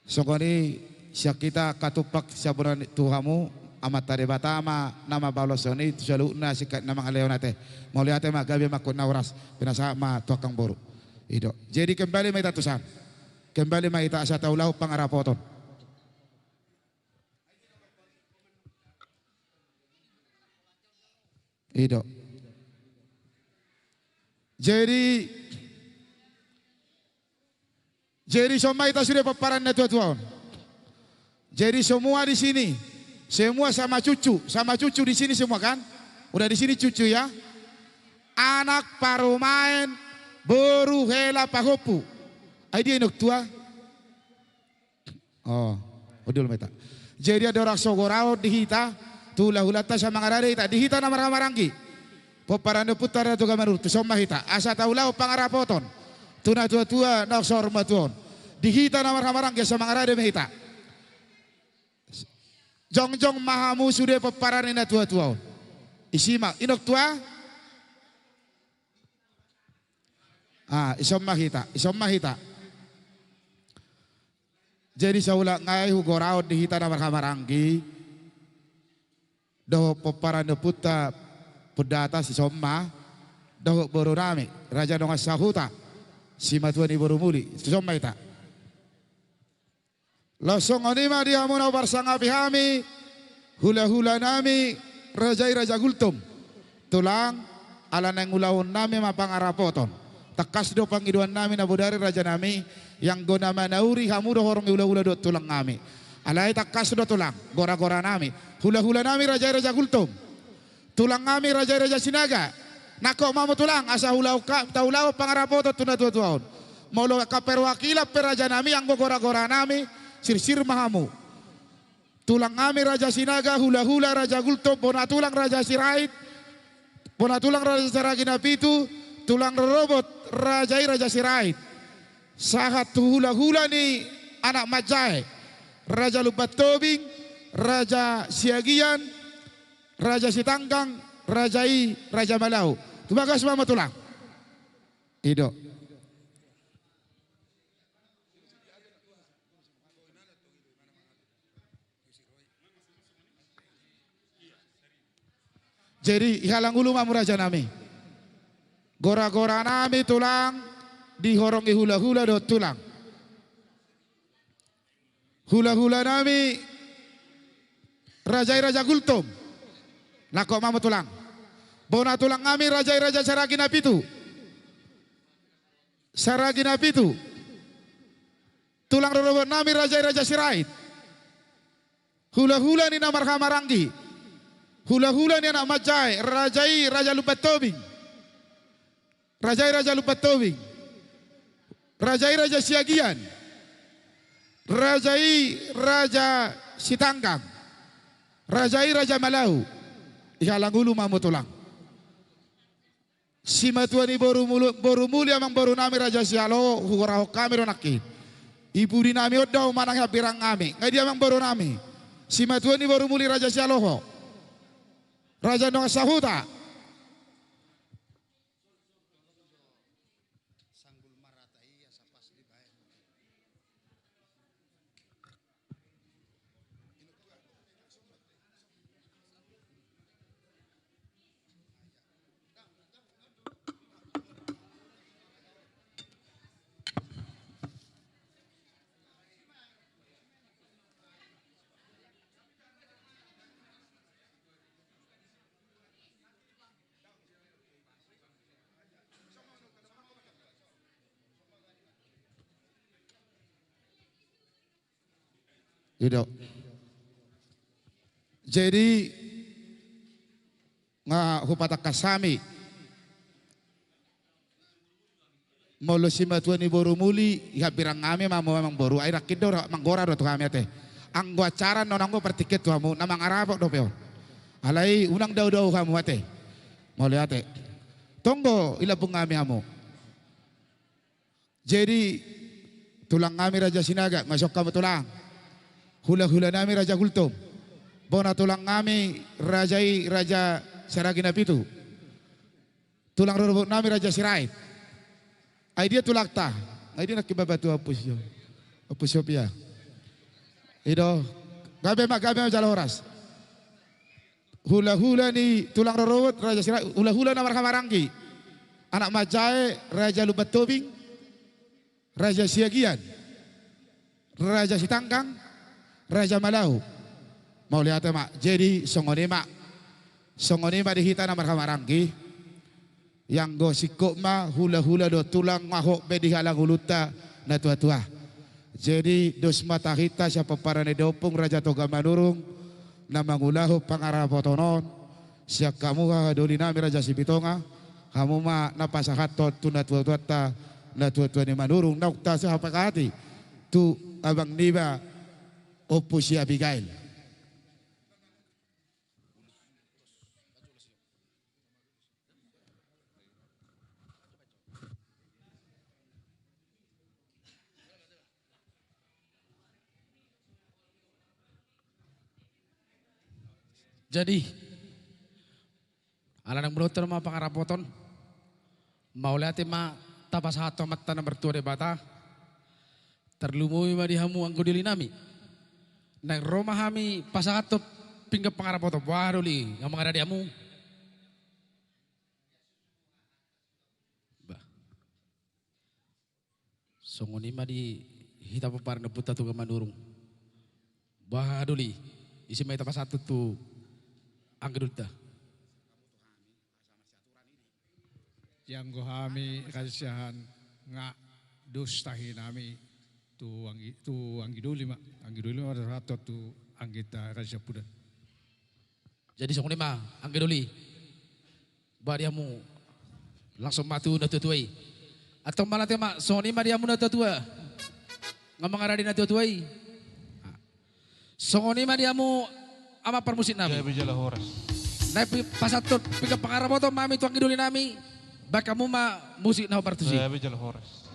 songon i, sian hita angka tumpak sian bona ni tu hamu, Amanta Debata ma na mambahen songon i tu saluhutna singkat na mangalehon ate. Mauliate ma, gabe ma angka na horas, pinasahat ma tu angka boru. I do. Jadi kembali ma hita tu san. Kembali ma hita asa taulahon pangarapoton. I do. Jadi, jadi songon hita sude pomparan ni natua-tua on. Jadi semua di sini, semua sama cucu, sama cucu di sini semua kan? Udah di sini cucu ya? Anak, parumaen, boru, hela, pahompu. Ai dia inong tua? Oh, undul ma hita. Jadi andorang so goraon di hita, tu hula-hulanta, asa mangarade hita, di hita na marhahamaranggi. Pomparan ni ompunta Ratu Gamanurtu, songon ma hita. Asa taulahon pangarapoton tu natua-tua na saur matua on. Di hita na marhahamaranggi asa mangarade ma hita. Jongjong ma hamu sude pomparan ni natua-tua on. Isi ma, inong tua? Ah, ison ma hita, ison ma hita. Jadi saulak nai hugoraon di hita na marhahamaranggi dohot pomparan ni ompunta Pundatas, ison ma, dohot boru nami Raja Dongan Sahuta, simatua ni boru Muli, ison ma hita. Laos songon i ma di hamu na huparsangapi hami, hula-hula nami, raja i Raja Gultom. Tulang, ala naeng ulaon nami ma pangarapoton. Tangkas do pangidoan nami na bodari raja nami, ianggo na manauri hamu do horong ni hula-hula dohot tulang nami. Alai tangkas do tulang, gora-gora nami, hula-hula nami, raja i Raja Gultom. Tulang nami, raja i Raja Sinaga. Nangkok ma hamu tulang, asa ulaon ka-, taulahon pangarapoton tu natua-tua on. Molo angka perwakilan pe raja nami, anggo gora-gora nami, sirsir ma hamu. Tulang nami Raja Sinaga, hula-hula Raja Gultom, bona tulang Raja Sirait, bona tulang Raja Saragi na Pitu, tulang rorobot raja i Raja Sirait. Sahat tu hula-hula ni anak manjae, Raja Lumban Tobing, Raja Siagian, Raja Sitanggang, raja i Raja Malau. Tubagas ma hamu tulang. I do. Jadi, ihalang ulu ma hamu raja nami. Gora-gora nami tulang, di horong ni hula-hula dohot tulang. Hula-hula nami, raja i Raja Gultom. Nangkok ma hamu tulang. Bona tulang nami, raja i Raja Saragi na Pitu. Saragi na Pitu. Tulang rorobot nami, raja i Raja Sirait. Hula-hula ni na marhahamaranggi. Hula-hula ni anak manjae, raja i Raja Lumban Tobing. Raja i Raja Lumban Tobing. Raja i Raja Siagian. Raja i Raja Sitanggang. Raja i Raja Malau. Ihalang ulu ma hamu tulang. Simatua ni boru Mulu-, boru Muli, amang boru nami Raja Sialoho, hugorahon hami do nangkin. I pudi nami on do manang hambirang nami. Nga i dia amang boru nami. Simatua ni boru Muli Raja Sialoho. Raja Dongan Sahuta. I do. Jadi, nga hupatangkas hami. Molo simatua ni boru Muli, ihambirang hami ma hamu amang boru, ai nangkin do ra-, manggora do tu hami ate. Anggo acara on anggo partingkian tu hamu, na mangarapot dope on. Alai unang dao-dao hamu ate. Mauliate. Tonggo i lambung hami hamu. Jadi, tulang nami Raja Sinaga, nga ison hamu tulang. Hula-hula nami Raja Gultom. Bona tulang nami raja i, Raja Saragi na Pitu. Tulang rorobot nami Raja Sirait. Ai dia tulangta? Ai dia nangkin bapa tu Ompu Sio-, Ompu Siopia. I do. Gabe ma, gabe ma jala horas. Hulahula ni tulang rorobot Raja Sirait, hulahula na marhahamaranggi. Anak manjae Raja Lumban Tobing, Raja Siagian, Raja Sitanggang, Raja Malau. Mauliate ma. Jadi songon i ma. Songon i ma di hita na marhahamaranggi. Ianggo singkop ma, hulahula do tulang, ma hot be di halang ulunta na tuatua. Jadi dos ma tahinta sian pomparan ni da Ompung Raja Toga Manurung na mangulahon pangarapoton on. Sian hamu haha doli nami Raja Sipitonga, hamu ma na pasahathon tu na tuatuanta, na tuatua ni Manurung, naung tasapakati tu abang niba Ompu si Abigail. Jadi, ala naung binoto ma pangarapoton, mauliate ma tapasahat tu Amanta na martua Debata, tarlumobi ma di hamu anggo doli nami. Naeng ro ma hami pasahathon pinggan pangarapoton, boha doli, nga mangaradi hamu. Bah. Songon i ma di hita pomparan ni Ompunta Toga Manurung. Boha doli, ise ma hita pasahathon tu anggi dolita. Ianggo hami Raja Siahaan nga dos tahi nami tu anggi, tu anggi doli ma, anggi doli ma pasahathon tu angginta Raja Siampudan. Jadi songon i ma anggi doli. Boha di hamu, langsung ma tu na tuatua i. Antong mauliate ma, songon i ma di hamu na tuatua. Nga mangaradi na tuatua i. Songon i ma di hamu amang parmusik nami. Gabe jala horas. Naeng pi-, pasahathon pinggan pangarapoton ma hami tu anggi doli nami. Bahen hamu ma musik na hombar tusi. Gabe jala horas.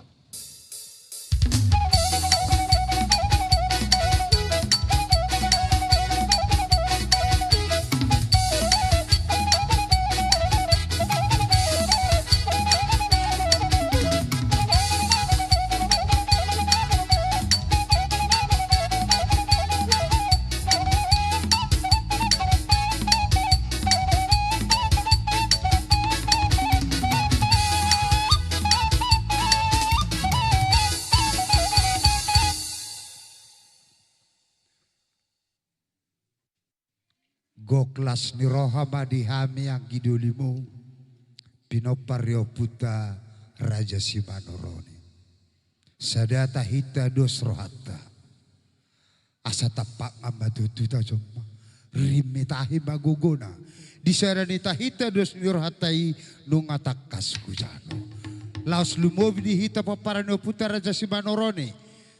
Gok las ni roha ma di hami anggi dolimu, pinompar ni ompunta Raja Simanurung i. Sada tahinta dos rohanta. Asa tampakna ma tutu tajom ma. Ririm ni tahi ma gogona. Di sada ni tahinta dos ni rohanta i nunga tangkas hujalo. Laos lumobi di hita pomparan ni ompunta Raja Simanurung i.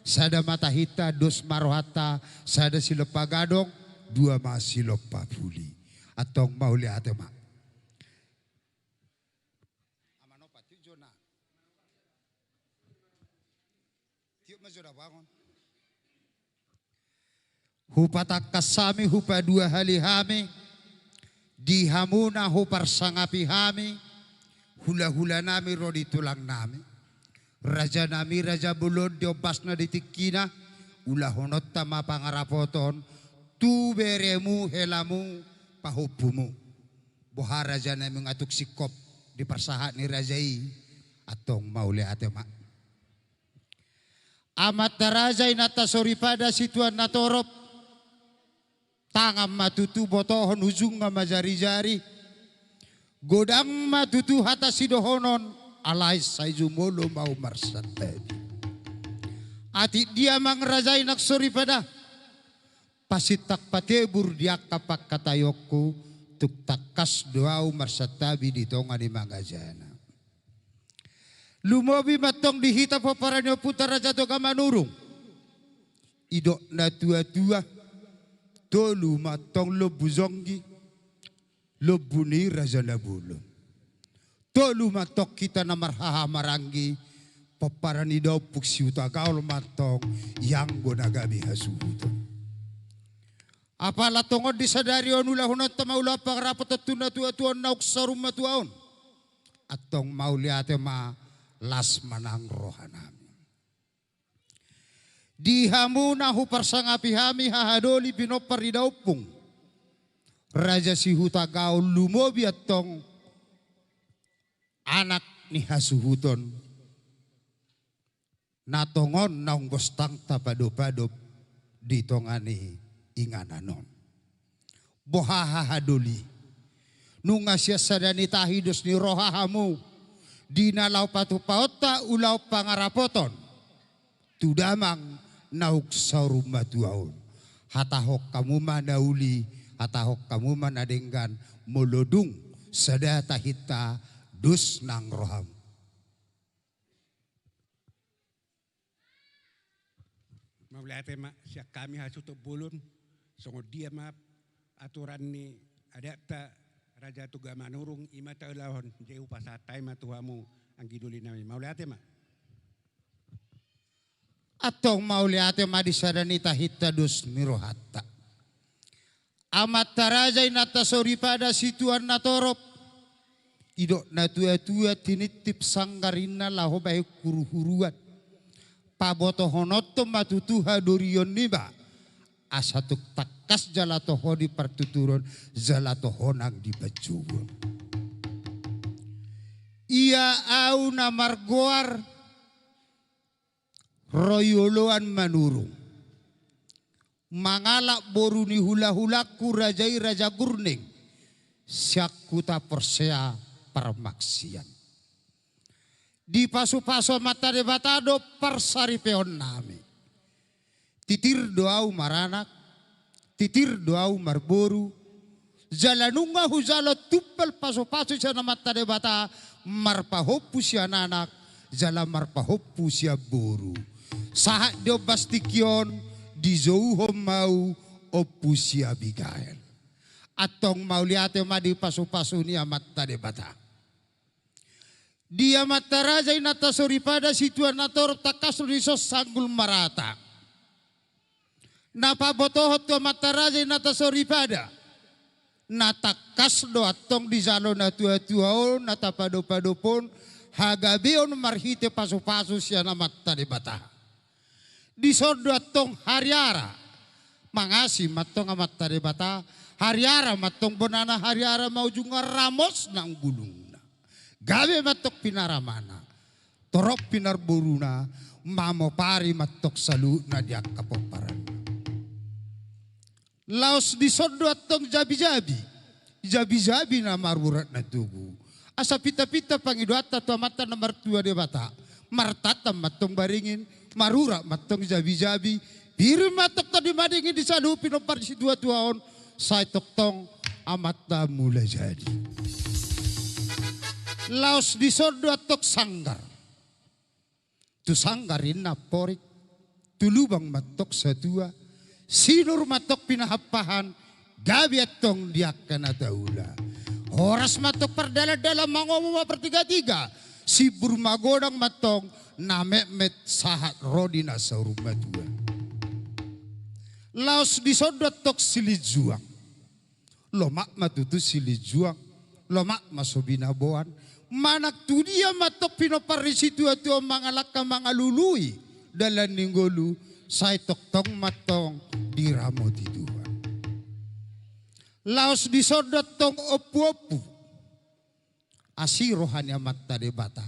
Sada ma tahinta dos ma rohanta, sada silompa gadong, dua ma silompa puli. Antong mauliate ma. Amanopa, tiup jona. Tiup ma jona bangun. Hupatangkas hami, hupadua hali hami, di hamu na huparsangapi hami, hulahula nami ro di tulang nami. Raja nami, raja bolon di ombasna di tingkina, ulahononta ma pangarapoton, tu beremu, helamu, pahompumu. Boha raja nami nga tung singkop di parsahat ni raja i, antong mauliate ma. Amanta raja inanta soripada situan na torop, tangan ma tutu botohon ujungna ma jarijari, godang ma tutu hata sidohonon, alai sai jumolo ma au marsantabi. Atik dia amang raja inang soripada, pasintak patebur di angka pangkataionku, tung tangkas do au marsantabi di tonga ni mangajana. Lumobi ma antong di hita pomparan ni ompunta Raja Toga Manurung. Didok na tuatua, tolu ma antong lombu jonggi, lombu ni raja na bolon. Tolu ma antong hita na marhahamaranggi, pomparan ni da Ompung Sihutagaol ma antong, ianggo na gabe hasuhuton. Apala tongon di sadari on ulahononta ma ulaon pangarapoton tu natua-tua on naung saur matua on. Antong mauliate ma las ma nang rohanami. Di hamu na huparsangapi hami hahadoli pinompar ni daompung, Raja Sihutagaon, lumobi antong anak ni hasuhuton, na tongon naung bostang tapadop-adop di tonga ni inganan on. Boha hahadoli? Nunga sian sada ni tahi dos ni roha hamu di na laho patupaonta ulaon pangarapoton tu damang naung saur matua on. Hatahon hamu ma na uli, hatahon hamu ma na denggan, molo dung sada tahinta dos nang rohamu. Mauliate ma sian hami hasuhuton bolon, songon dia ma aturan ni adatta Raja Toga Manurung, i ma taulahon, jadi hupasahat hami ma tu hamu anggi doli nami. Mauliate ma. Antong mauliate ma di sada ni tahinta dos ni rohanta. Amanta raja inanta soripada situan na torop. Didok natua-tua tinitip sanggar inna laho bahen huru-huruan. Pabotohononta ma tutu hadorion niba. Asa tung tangkas jala toho di partuturon jala toho nang di panjouon. Ia au na margoar Ro i oloan Manurung. Mangalap boru ni hula-hulangku raja i Raja Gurning, sian huta Porsea Parmaksian. Dipasu-pasu Amanta Debata do parsaripeon nami. Titir do au maranak, titir do au marboru, jala nunga hujalo tumpal pasu-pasu sian Amanta Debata, marpahompu sian anak, jala marpahompu sian boru. Sahat di ombas tingki on, dijouhon ma au ompu si Abigail. Antong mauliate ma di pasu-pasu ni Amanta Debata. Di amanta raja inanta soripada situan na torop tangkas do dison sanggul marata. Na pabotohon tu amanta raja inanta soripada. Na tangkas do antong dijalo natua-tua on, na tapadop-adop on, hagabeon marhite pasu-pasu sian Amanta Debata. Dison do antong hariara. Mangasi ma antong Amanta Debata, hariara ma antong bonana, hariara ma ujungna, ramos nang bulungna. Gabe ma antong pinaramana, torop pinarboruna, mamopari ma antong saluhutna di angka pomparanna. Laos dison do antong jabi-jabi, jabi-jabi na marurat na togu. Asa pinta-pinta pangidoanta tu Amanta na martua Debata. Martantan ma antong baringin, marurat ma antong jabi-jabi, pir ma antong tondi madingin di saluhut pinompar ni situa-tua on, sai tongtong Amanta Mulajadi. Laos dison do antong sanggar. Tu sanggar inna amporik, tu lubang ma antong satua, sinur ma antong pinahampahan, gabe antong di angka na taula. Horas ma antong pardalan-dalan, mangomo ma partiga-tiga, simbur magodang ma antong na metmet sahat ro di na saur matua. Laos dison do antong silinjuang. Lomak ma tutu silinjuang, lomak ma so binaboan, manang tu dia ma antong pinompar ni situa-tua on mangalangka mangalului dalan ni ngolu, sai tongtong ma antong diramoti Tuhan. Laos dison do antong ompu-ompu. Asi roha ni Amanta Debata.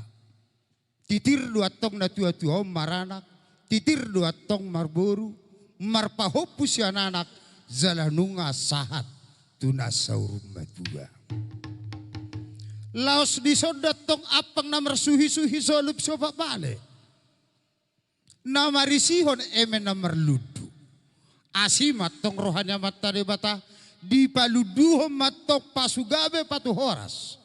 Titir do antong natua-tua on maranak, titir do antong marboru, marpahompu sian anak, jala nunga sahat tu na saur matua. Laos dison do antong ampang na marsuhi-suhi solup siopat bale. Na marisihon eme na marlundu. Asi ma antong roha ni Amanta Debata, dipalunduhon ma antong pasu gabe patu horas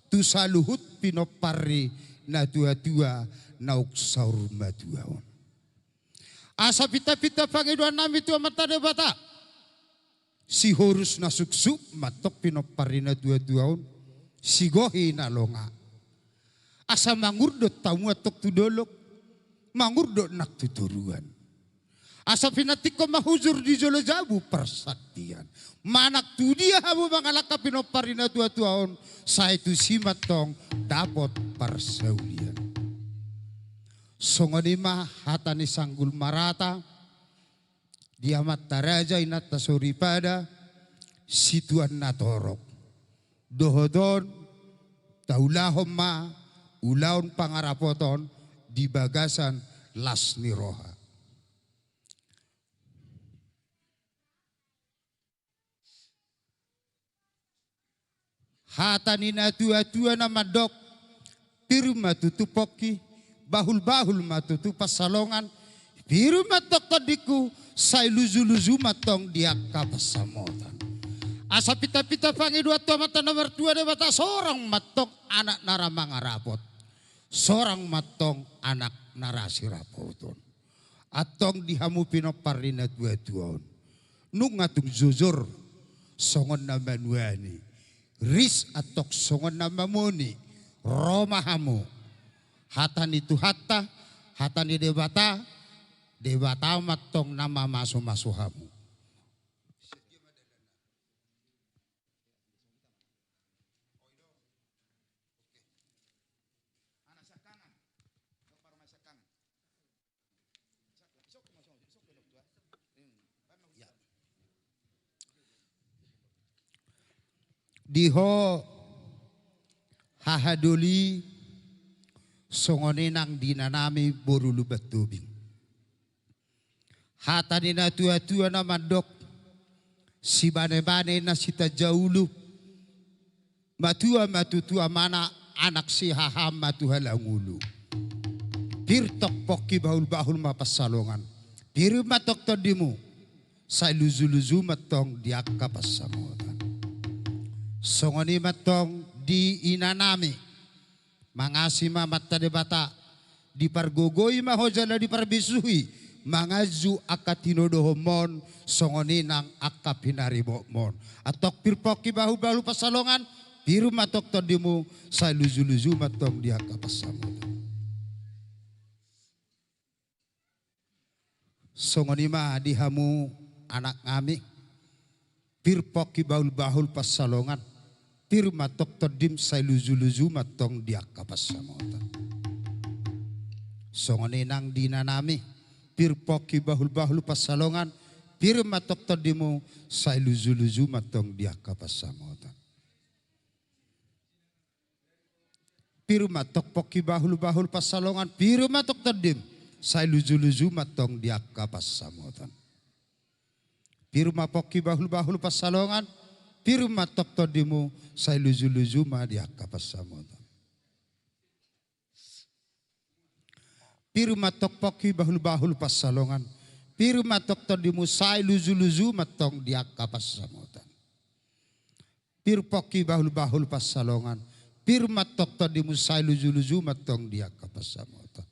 tu saluhut pinompar ni natua-tua naung saur matua on. Asa pinta-pinta pangidoan nami tu Amanta Debata. Sihorus na suksuk ma antong pinompar ni natua-tua on, sigohi na longa. Asa mangurdot hamu antong tu dolok, mangurdot nang tu toruan. Asa pinantikhon ma hujur di jolo jabu parsantian. Manang tu dia hamu mangalangka pinompar ni natuatua on, sai tusi ma antong dapot parsaulian. Songon i ma hata ni sanggul marata di amanta raja, inanta soripada, situan na torop. Dohot on, taulahon ma ulaon pangarapoton di bagasan las ni roha. Hata ni natuatua na mandok: Pir ma tutu pongki, bahulbahul ma tutu pansalongan, pir ma antong tondingku, sai lujuluju ma antong di angka pansamotan. Asa pitapita pangidoan tu Amanta na martua Debata, sorang ma antong anak na ra mangarapot, sorang ma antong anak na ra sirapoton. Antong di hamu pinompar ni natuatua on, nunga tung jojor songon na manuani, ris antong songon na mamoni, ro ma hamu. Hata ni Tuhanta, hata ni Debata, Debata ma antong na mamasumasu hamu. Di ho hahadoli, songon i nang di inanami boru Lumban Tobing. Hata ni natuatua na mandok: Sibanebane na sitanjaulu, matua ma tutu amana, anak sihahaan ma tu halangulu. Pir antong pongki, bahulbahul ma pansalongan, pir ma antong tondimu, sai lujuluju ma antong di angka pansamotan. Songon i ma antong di inanami. Mangasi ma Amanta Debata, dipargogoi ma ho jala diparbisuhi manganju angka tinodohonmon, songon i nang angka pinarimotmon. Antong pir pongki, bahulbahul pansalongan, pir ma antong tondimu, sai lujuluju ma antong di angka pansamotan. Songon i ma di hamu anaknami, pir pongki, bahulbahul pansalongan, pir ma antong tondim, sai lujuluju ma antong di angka pansamotan. Songon i nang di inanami, pir pongki, bahulbahul pansalongan, pir ma antong tondimu, sai lujuluju ma antong di angka pansamotan. Pir ma antong pongki, bahulbahul pansalongan, pir ma antong tondim, sai lujuluju ma antong di angka pansamotan. Pir ma pongki, bahulbahul pansalongan, pir ma antong tondimu, sai lujuluju ma di angka pansamotan. Pir ma antong pongki, bahulbahul pansalongan, pir ma antong tondimu, sai lujuluju ma antong di angka pansamotan. Pir pongki, bahulbahul pansalongan, pir ma antong tondimu, sai lujuluju ma antong di angka pansamotan.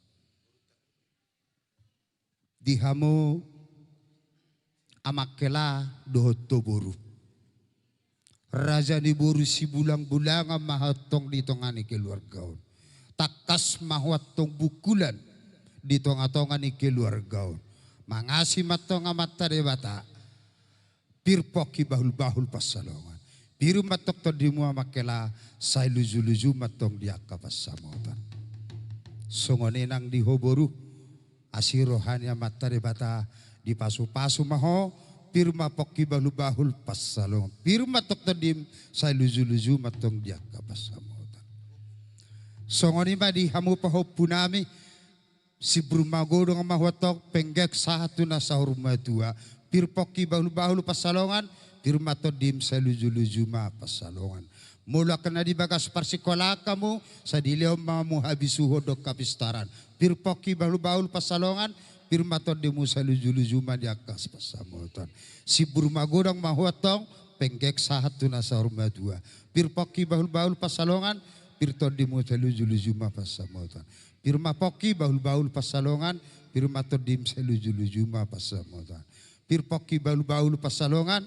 Di hamu amangkela dohot ho boru, raja ni boru Sibulangbulangan ma ho antong di tonga ni keluarga on. Tangkas ma ho antong bungkulan di tongatonga ni keluarga on. Mangasi ma antong Amanta Debata. Pir pongki, bahulbahul pansalongan, pir ma antong tondimu amangkela, sai lujuluju ma antong di angka pansamotan. Songon i nang di ho boru, asi roha ni Amanta Debata, dipasupasu ma ho. Pir ma pongki, bahulbahul pansalongan, pir ma antong tondim, sai lujuluju ma antong di angka pansamotan. Songon i ma di hamu pahompunami, Simbur magodang ma ho antong, penggeng sahat tu na saur matua. Pir pongki, bahulbahul pansalongan, pir ma tondim, sai lujuluju ma pansalongan. Molo angka na di bagas parsingkolaan hamu, sai dilehon ma hamu habisuhon dohot hapistaran. Pir pongki, bahulbahul pansalongan, pir ma tondimu, sai lujuluju ma di angka pansamotan. Simbur magodang ma ho antong, penggeng sahat tu na saur matua. Pir pongki, bahulbahul pansalongan, pir tondimu, sai lujuluju ma pansamotan. Pir ma pongki, bahulbahul pansalongan, pir ma tondim, sai lujuluju ma pansamotan. Pir pongki, bahulbahul pansalongan,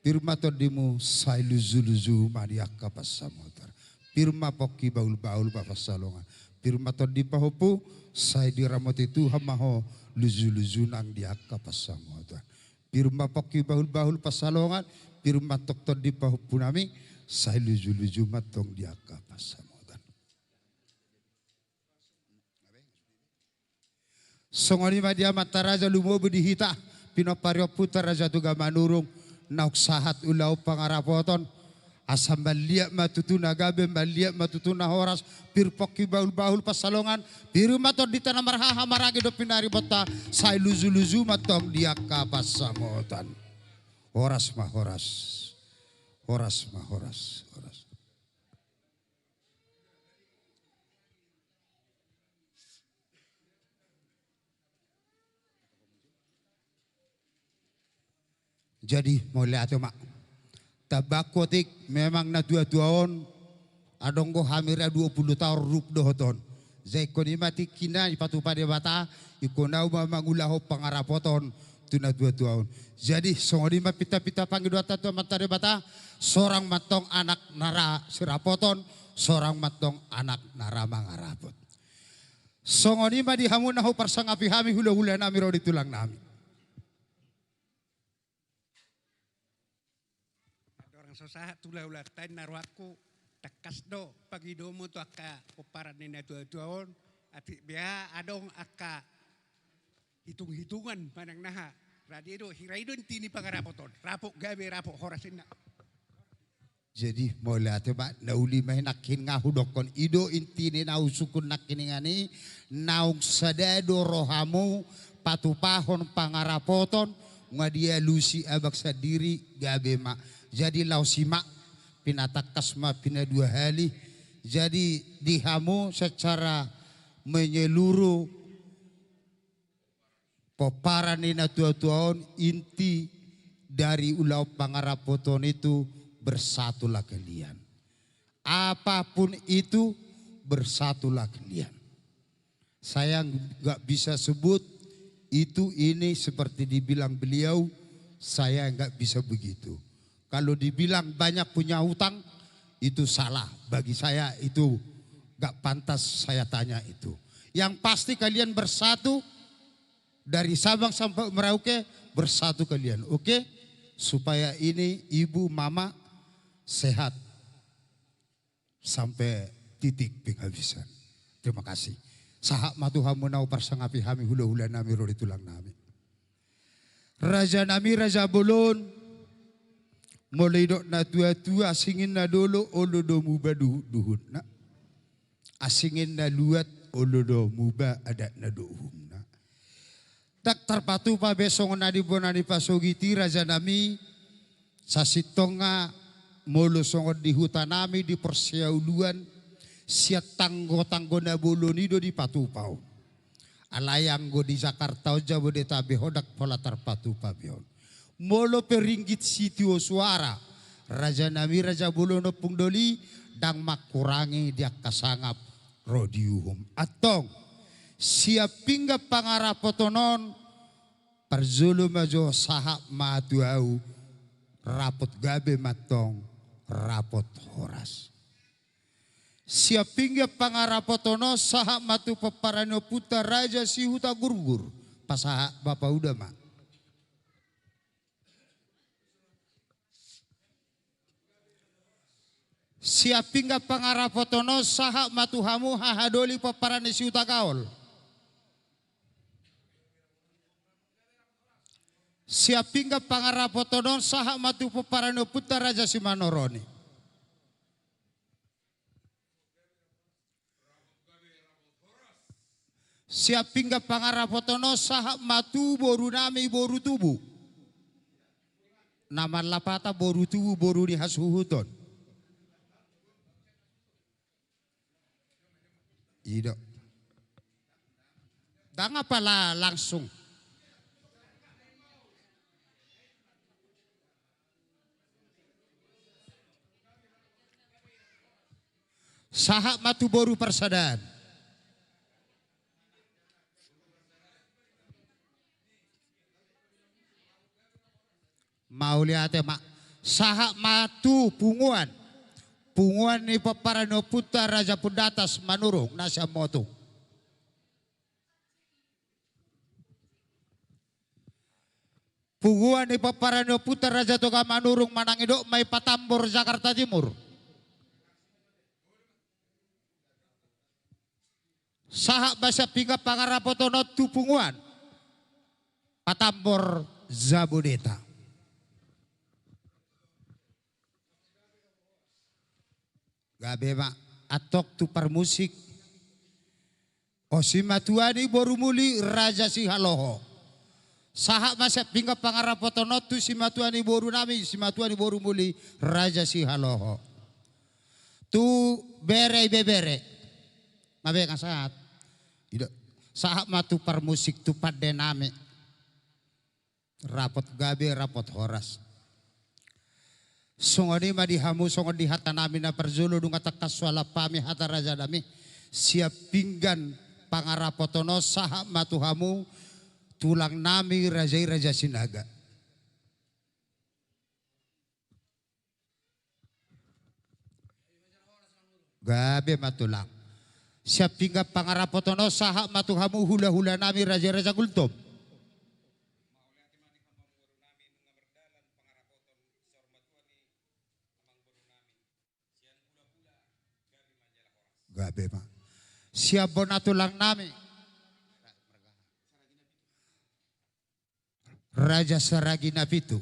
pir ma tondimu, sai lujuluju ma di angka pansamotan. Pir ma pongki bahulbahul ma pansalongan. Pir ma tondi pahompu, sai diramoti Tuhan ma ho lujuluju nang di angka pansamotan. Pir ma pongki bahulbahul pansalongan, pir ma tong tondi pahompunami, sai lujuluju ma tong di angka pansamotan. Songon i ma di amanta raja lumobi di hita, pinompar ni ompunta Raja Toga Manurung, naung sahat ulaon pangarapoton, asa manliat ma tutu na gabe, manliat ma tutu na horas, pir pongki bahulbahul pansalongan, pir ma tondinta na marhaha maranggi dohot pinaribota, sai lujuluju ma tong di angka pansamotan. Horas ma horas. Horas ma horas. Horas. Jadi, mauliate ma. Tambahku otik, memang na tuatua on, adong do hami ra dua pulu taon rup dohot on. Jadi ingkon i ma tingkina dipatupa Debata, ingkon ahu ma mangulahon pangarapoton tu na tuatua on. Jadi, songon i ma pintapinta pangidoanta tu Amanta Debata, sorang ma tong anak na ra sirapoton, sorang ma tong anak na ra mangarapot. Songon i ma di hamu na huparsangapi hami hulahulanami ro di tulangnami. Andorang so sahat hulahulanta i, ninna rohangku, tangkas do pangidomu tu angka pomparan ni na tuatua on, atik bea adong angka hitunghitungan manang na aha. Ra dia do, hira i do inti ni pangarapoton, rapot gabe, rapot horas, ninna. Jadi, mauliate ma, na uli ma i nangkin nga hudokkon, i do inti ni na husungkun nangkiningan i, naung sada do rohamu patupahon pangarapoton, nga dialusi abang sandiri, gabe ma. Jadi, laos i ma, pinatangkas ma pinadua hali. Jadi, di hamu secara menyeluruh, pomparan ni na tuatua on, inti dari ulaon pangarapoton itu, bersatulah kalian. Apapun itu, bersatulah kalian. Saya nggak bisa sebut itu, ini seperti dibilang beliau, saya nggak bisa begitu. Kalau dibilang banyak punya hutang, itu salah. Bagi saya itu nggak pantas saya tanya itu. Yang pasti kalian bersatu, dari Sabang sampai Merauke, bersatu kalian, oke? Supaya ini ibu, mama sehat sampai titik penghabisan. Terima kasih. Sahat ma tu hamu na huparsangapi hami hulahulanami ro di tulangnami. Rajanami, raja bolon, molo didok na tuatua, asing ninna dolo, olo do muba duhutduhutna. Asing ninna luat, olo do muba adatna dohot uhumna. Ndang tarpatupa be songon na di bona ni pasogit i, rajanami, sasintongna molo songon di hutanami di Porseauluan, sian tanggotanggo na bolon i do dipatupa on. Alai anggo di Jakarta on, Jabodetabek on, ndang pola tarpatupa be on. Molo pe ringgit sitio suara, rajanami, raja bolon, ompung doli, ndang mangkurangi di angka sangap ro di uhum. Antong, sian pinggan pangarapoton on, parjolo ma jo sahat ma tu ahu, rapot gabe ma antong, rapot horas. Sian pinggan pangarapoton on sahat ma tu pomparan ni ompunta Raja Sihutagurgur, pasahat bapa uda ma. Sian pinggan pangarapoton on sahat ma tu hamu haha doli pomparan ni Sihutagaol. Sian pinggan pangarapoton on sahat ma tu pomparan ni ompunta Raja Simanoroni. Sian pinggan pangarapoton on sahat ma tu borunami boru tubu. Na marlapatan boru tubu, boru ni hasuhuton. I do. Ndang apa la-, langsung. Sahat ma tu boru parsadaan. Mauliate ma. Sahat ma tu punguan. Punguan ni pomparan ni ompunta Raja Pundatas Manurung na sian Motung. Punguan ni pomparan ni ompunta Raja Toga Manurung manang didok ma i Patambor Jakarta Timur. Sahat ma sian pinggan pangarapoton on tu punguan Patambor Jabodeta. Gabe ma, antong tu parmusik. O simatua ni boru muli Raja Sihaloho. Sahat ma sian pinggan pangarapoton on tu simatua ni boru nami, simatua ni boru muli Raja Sihaloho. Tu bere ibebere. Gabe nga sahat. Ido. Sahat ma tu parmusik tu pande nami. Rapot gabe, rapot horas. Songon i ma di hamu, songon di hata nami na parjolo, nunga tangkas hualap hami hata raja nami. Sian pinggan pangarapoton on sahat ma tu hamu tulang nami raja i Raja Sinaga. Gabe ma tulang. Sian pinggan pangarapoton on sahat ma tu hamu hulahula nami raja i Raja Gultom. Gabe ma. Sian bona tulang nami Raja Saragi na pitu.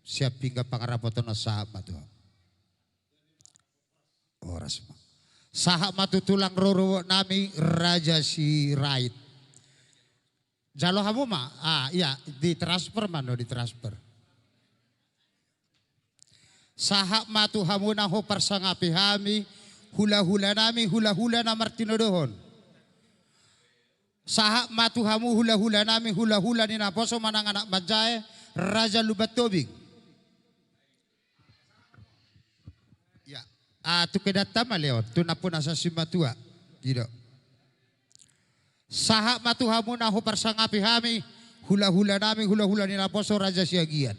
Sian pinggan pangarapoton on sahat ma tu hamu. Horas ma. Sahat ma tu tulang rorobot nami Raja Sirait. Jalo hamu ma, ah, ia, ditransfer ma, no, ditransfer. Sahat ma tu hamu na huparsangapi hami, hulahula nami, hulahula na martinodohon. Sahat ma tu hamu hulahula nami, hulahula ni naposo manang anak manjae, Raja Lumban Tobing. Ia, ah, tu kedanta ma leon, tu nampuna sasi matua. Ido. Sahat ma tu hamu na huparsangapi hami, hulahula nami, hulahula ni naposo Raja Siagian.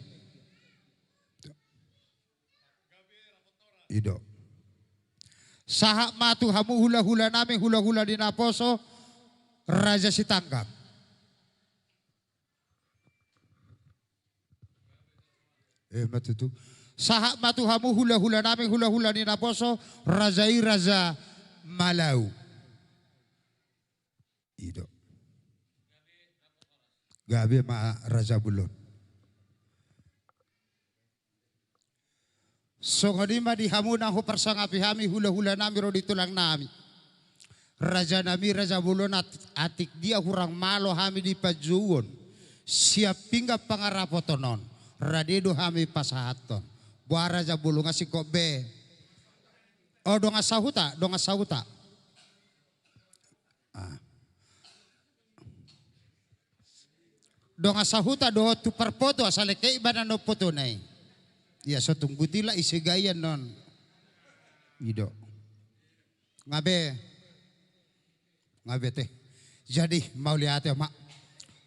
Ido. Sahat ma tu hamu hulahula nami, hulahula ni naposo Raja Sitanggang. Eh, ma tutu. Sahat ma tu hamu hulahula nami, hulahula ni naposo Raja i Raja Malau. Ido. Gabe ma Raja Bolon. Songon i ma di hamu na huparsangapi hami hulahula nami ro di tulang nami. Raja nami Raja Bolon, at-, atik dia hurang malo hami di panjouon. Sian pinggan pangarapoton on. Rade do hami pasahathon. Boha Raja Bolon nga singkop be. O dongan sahuta, dongan sahuta. Ah. Dongan sahuta dohot tu parpoto asa lengkep ibana non potona i. Ia so tung gutila ise gaian non. Ido. Ngabe. Ngabe te. Jadi mauliate ma.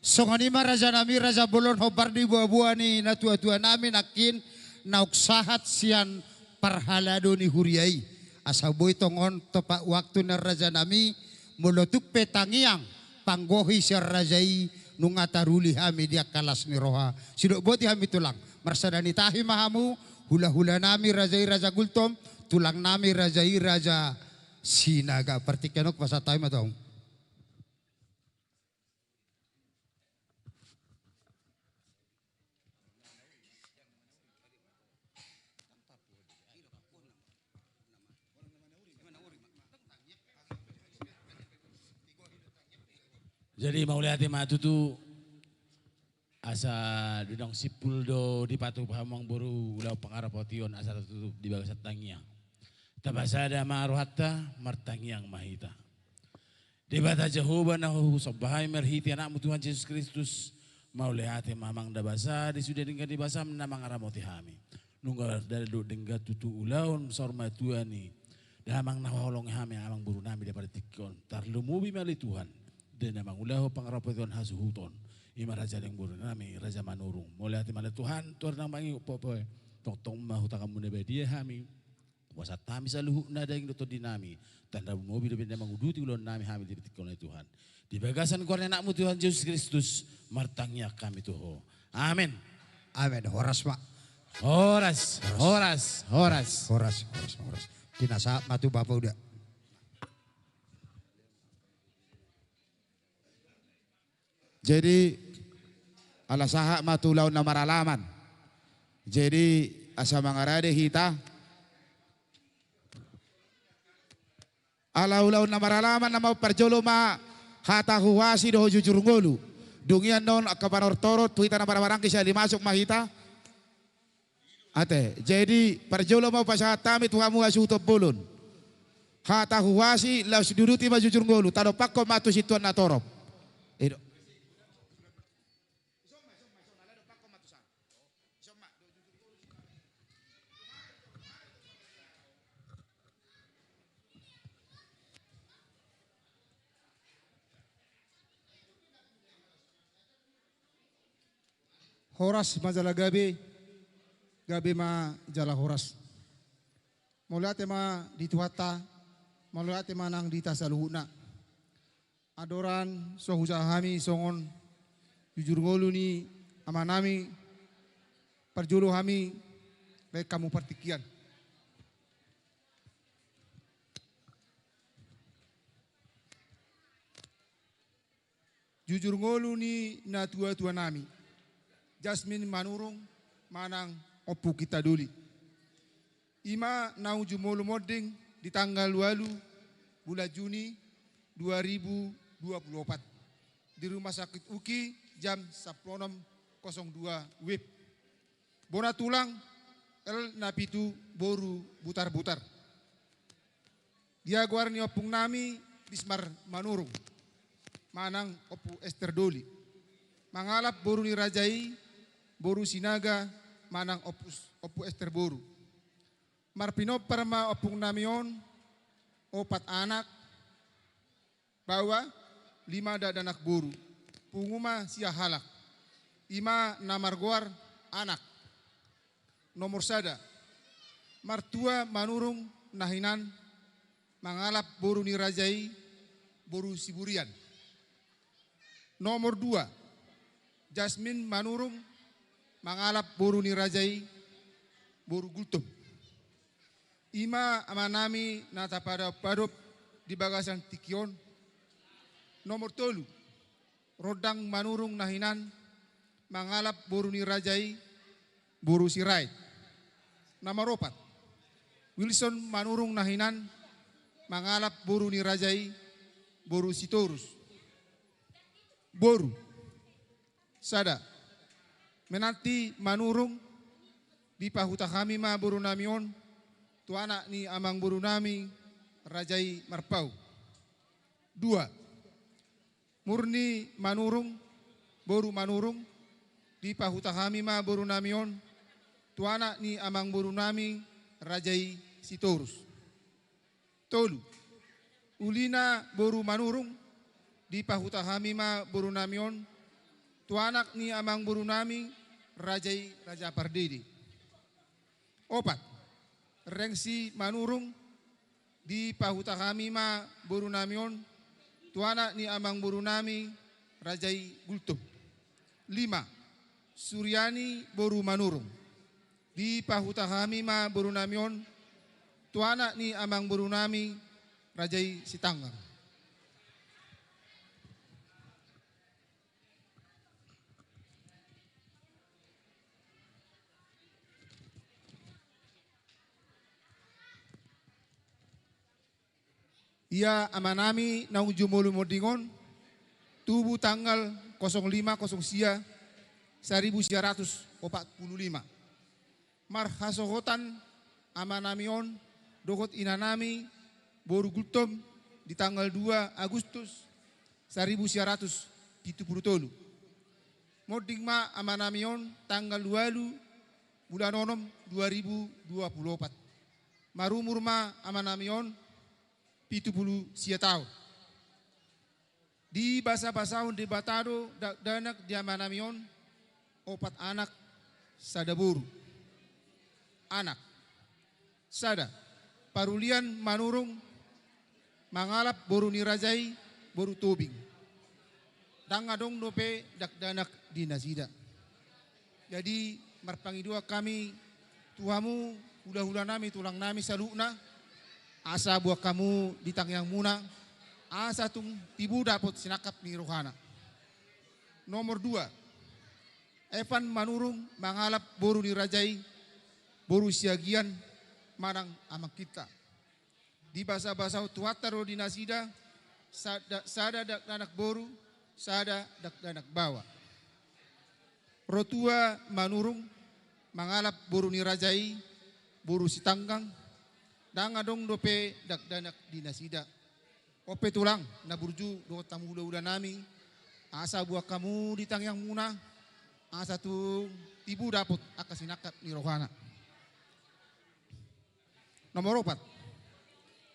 Songon i ma raja nami Raja Bolon hombar di boaboa ni natuatua nami nangkin naung sahat sian parhalado ni huria i. Asa boi tongon topak waktu na raja nami molo tung pe tangiang panggohi sian raja i nunga taruli hami di angka las ni roha. Sidok boti hami tulang. Marsada ni tahi ma hamu hulahula nami raja i Raja Gultom, tulang nami raja i Raja Sinaga. Partingkian on pasahat hami ma tu hamu. Jadi mauliate ma tutu asa di naung simpul do dipatupa hamu amang boru ulaon pangarapotion asa tutup di bagasan tangiang. Tapasada ma rohanta, martangiang ma hita. Debata Jahowa na husomba hami marhite Anakmu Tuhan Jesus Kristus, mauliate ma amang da basa di sude denggan ni basaM na mangaramoti hami. Nunga mardalan dohot denggan tutu ulaon saur matua ni damang na huhaholongi hami amang boru nami di partingkian on. Tarlumobi ma ale Tuhan di na mangulahon pangarapotion hasuhuton. I ma raja ni amang boru nami Raja Manurung. Mauliate ma ale Tuhan, Tuhan na mangihut pomparan. Tongtong ma hutagamMu na badia hami Hupasahat hami saluhutna daging dohot tondinami, tanda mamobi dope na manguduti ulaonnami hami di tingki on, Tuhan. Di bagasan goar ni Anakmu Tuhan Jesus Kristus, martangiang hami tu Ho. Amen. Amen. Horas ma. Horas, horas, horas. Horas, horas, horas. Pinasahat ma tu Bapa Uda. Jadi, ala sahat ma tu ulaon na maralaman. Jadi, asa mangarade hita. Ala ulaon na maralaman nama, parjolo ma hata huhuasi dohot jujur ngolu. Dung i annon angka panortoron tu hita na maramaranggi, sai masuk ma hita. Ate, jadi parjolo ma hupasahat hami tu hamu hasuhuton bolon. Hata huhuasi, laos diuduti ma jujur ngolu, tadompakkon ma tu sintua na torop. Ido. Horas ma jala gabe, gabe ma jala horas. Mauliate ma di Tuhanta, mauliate ma nang di hita saluhutna. Andorang so hujaha hami songon jujur ngolu ni amanami, parjolo hami baen hamu partingkian. Jujur ngolu ni natuatuanami, Jasmin Manurung manang Ompu Kinta Doli. I ma naung jumolo monding di tanggal ualu bulan Juni dua ribu dua puluh opat di Rumah Sakit UKI jam sampulu onom kosong dua W I B. Bona tulang, L na pitu, boru Butarbutar. Dia goar ni ompungnami Bismar Manurung manang Ompu Ester Doli, mangalap boru ni raja i, boru Sinaga manang Ompu, Ompu Ester boru. Marpinompar ma ompungnami on opat anak, baoa lima dakdanak boru, pungu ma sia halak. I ma na margoar anak. Nomor sada, Martua Manurung na hinan, mangalap boru ni raja i, boru Siburian. Nomor dua, Jasmin Manurung, mangalap boru ni raja i, boru Gultom. I ma amanami na tapadopadop di bagasan tingki on. Nomor tolu, Rondang Manurung na hinan, mangalap boru ni raja i, boru Sirait. Nomor opat, Wilson Manurung na hinan, mangalap boru ni raja i, boru Sitorus. Boru, sada, Menanti Manurung, dipahuta hami ma borunami on tu anak ni amangborunami, raja i Marpau. Dua, Murni Manurung, boru Manurung, dipahuta hami ma borunami on tu anak ni amangborunami, raja i Sitorus. Tolu, Ulina boru Manurung, dipahuta hami ma borunami on tu anak ni amangborunami, raja i Raja Pardede. Opat, Rengsi Manurung, dipahuta hami ma borunami on tu anak ni amangborunami, raja i Gultom. Lima, Suriani boru Manurung, dipahuta hami ma borunami on tu anak ni amangborunami, raja i Sitanggang. Ia amanami naung jumolo monding on, tubu tanggal kosong lima kosong sia, saribu sia ratus opat pulu lima. Marhasohotan amanami on dohot inanami boru Gultom di tanggal dua Agustus saribu sia ratus pitu pulu tolu. Monding ma amanami on tanggal ualu bulan onom dua ribu dua pulu opat. Marumur ma amanami on pitu pulu sia taon. Dibasabasahon Debata do dakdanak di amanami on, opat anak, sada boru. Anak, sada, Parulian Manurung mangalap boru ni raja i, boru Tobing. Ndang adong dope dakdanak di nasida. Jadi, marpangidoan hami tu hamu, hulahulanami, tulangnami saluhutna, asa boan hamu di tangiangmuna, asa tung tibu dapot sinangkap ni rohana. Nomor dua, Evan Manurung mangalap boru ni raja i, boru Siagian, manang amangkinta. Dibasabasahon Tuhanta do di nasida, sada, sada dakdanak boru, sada dakdanak baoa. Rotua Manurung mangalap boru ni raja i, boru Sitanggang, ndang adong dope dakdanak di nasida. On pe tulang, na burju dohot hamu hulahulanami, asa boan hamu di tangiangmuna, asa tung tibu dapot angka sinangkap ni rohana. Nomor opat,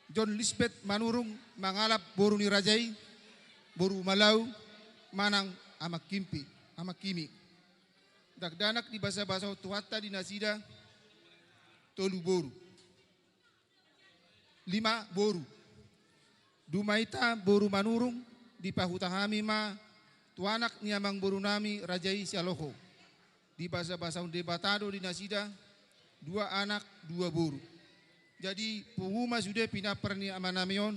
John Lisbeth Manurung mangalap boru ni raja i, boru Malau, manang amangkimpi, amangkimi. Dakdanak dibasabasahon Tuhanta di nasida, tolu boru. Lima boru. Dumahita boru Manurung, dipahuta hami ma tu anak ni amangborunami raja i Sialoho. Dibasabasahon Debata do di nasida, dua anak, dua boru. Jadi, pungu ma sude pinampar ni amanami on,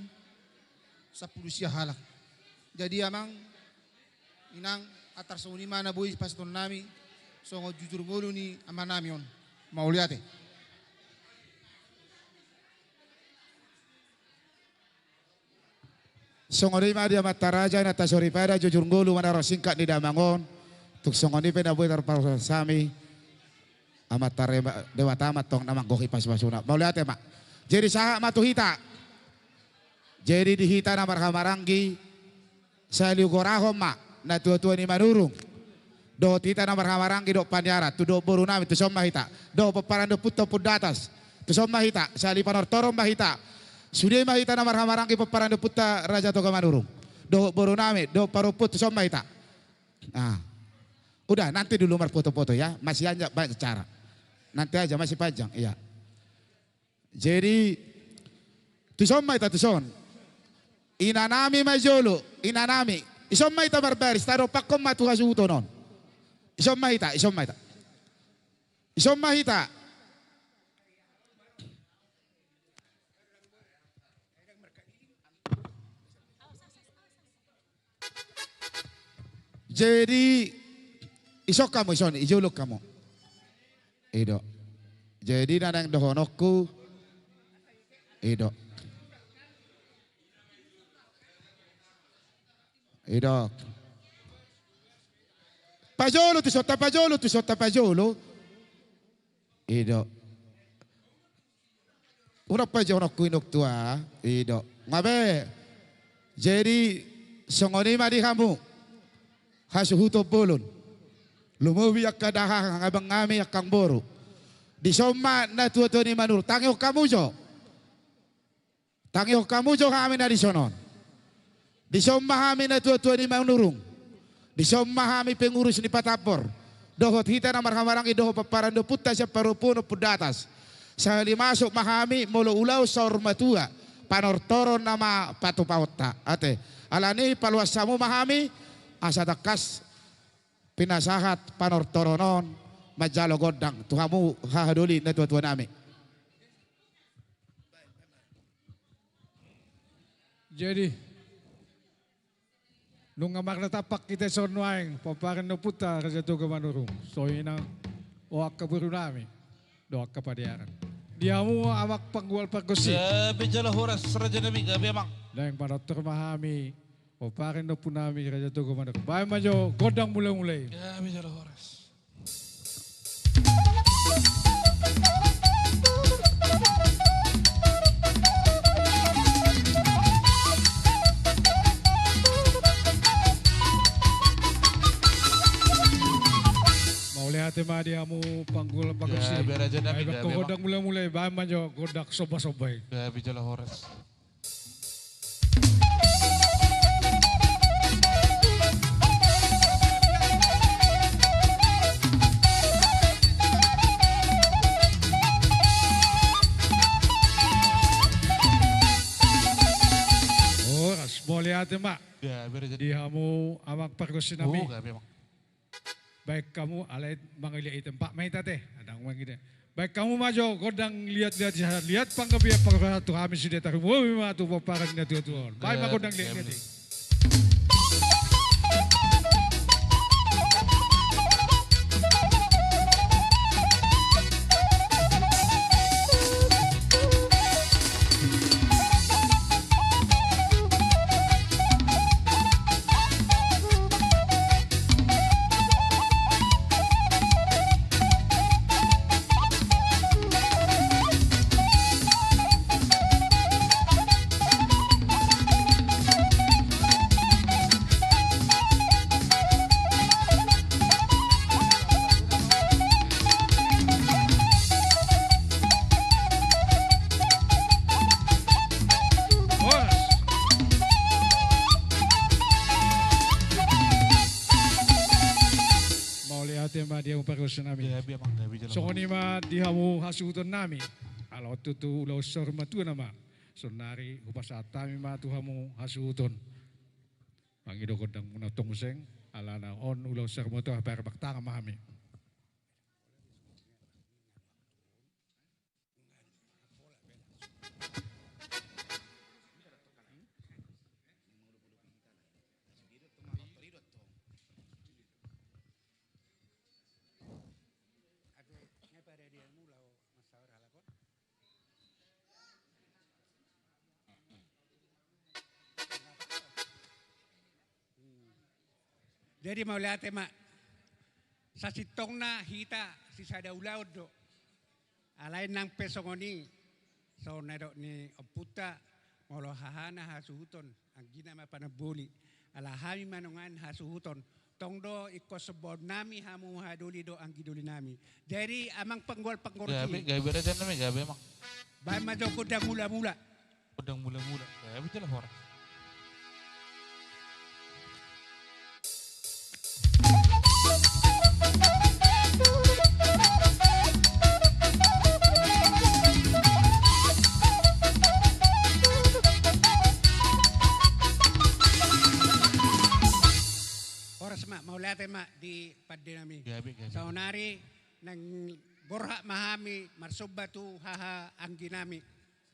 sampulu sia halak. Jadi, amang, inang, antar songon i ma na boi pasahatonnami, songon jujur ngolu ni amanami on. Mauliate. Songon i ma di amanta raja, inanta soripada, jujur ngolu ma na ro singkat ni damang on. Tung songon i pe na boi tarpasahat hami, amanta Debata ma antong na manggohi pasupasuna. Mauliate ma. Jadi sahat ma tu hita. Jadi di hita na marhahamaranggi, sahali hugorahon ma natuatua ni Manurung dohot hita na marhahamaranggi dohot paniaran, tu dohot borunami, tuson ma hita, dohot pomparan ni ompunta Ompu Datas, tuson ma hita, sahali panortoron ma hita. Sude ma hita na marhahamaranggi pomparan ni ompunta Raja Toga Manurung dohot borunami dohot parompuan, tuson ma hita. Nah, udah, nanti dulu marfoto-foto ya, masih banyak, banyak acara. Nanti aja, masih panjang, iya. Jadi, tuson ma hita, tuson. Inanami ma i jolo, inanami. Ison ma hita marbaris, tadompakkon ma tu hasuhuton on. Ison ma hita, ison ma hita. Ison ma hita. Jadi, ison hamu, ison, i jolo hamu. I do. Jadi, na naeng dohononku. I do. I do. Pajolo, tuson, tapajolo, tuson, tapajolo. I do. Unang pajohononku inuk tua, i do. Nga be. Jadi, songon i ma di hamu hasuhuton bolon. Lumobi angka dahahang, abangami, angkang boru. Dison ma natuatua ni Manurung, tangihon hamu jo. Tangihon hamu jo hami na dison on. Dison ma hami natuatua ni Manurung. Dison ma hami pengurus ni Patambor. Dohot hita na marhahamaranggi dohot pomparan ni ompunta sian parompuan Ompu Datas. Sahali masuk ma hami molo ulaon saur matua. Panortoron nama patupaonta. Ate. Alani paluas hamu ma hami. Asa tangkas pinasahat panortoron on manjalo gondang. Tu hamu hahadoli natuatuanami. Jadi, nunga marnatampak hita dison nuaeng, pomparan ni ompunta Raja Toga Manurung. Songon i nang, o angka borunami dohot angka paniaran. Di hamu amang panggual pargonsi. Gabe jala horas rajanami, gabe amang. Naeng manortor ma hami, pomparan ni ompunami Raja Toga Manurung. Baen ma jo gondang mulamula i. Gabe jala horas. Mauliate ma di hamu panggual pargonsi. Gabe rajanami, gabe amang. Gondang mulamula i, baen ma jo gondang sombasomba i. Gabe jala horas. Mauliate ma. Gabe raja. Di hamu amang pargonsi nami. Oh, gabe, Amang. Baen hamu, alai mangaliat i tempat ma hita ate. Ndang mangida. Baen hamu ma jo gondang liat-liat i, liat panggabean parhorasan tu hami sude, tarlumobi ma tu pomparan ni natuatua on. Baen ma gondang liat-liat i. Mauliate ma di hamu pargonsi nami. Gabe, Amang, gabe jala. Songon i ma di hamu hasuhuton nami. Ala on tutu ulaon saur matua nama. Saonari hupasahat hami ma tu hamu hasuhuton. Mangido gondang muna tong muse, alana on ulaon saur matua, paherbang tangan ma hami. Jadi mauliate ma. Sasintongna hita sisada ulaon do. Alai nang pe songon i, songon na nidok ni ompunta, molo hahana hasuhuton, anggina ma panamboli. Ala hami ma nuaeng hasuhuton, tong do ingkon sombaon nami hamu haha doli dohot anggi doli nami. Jadi amang panggual panggual, gabe, gabe raja nami, gabe, Amang. Baen ma jo gondang mula-mula. Gondang mula-mula. Gabe jala horas. Horas ma, mauliate ma di pande nami. Gabe, gabe. Saonari nang borhat ma hami marsomba tu haha anggi nami.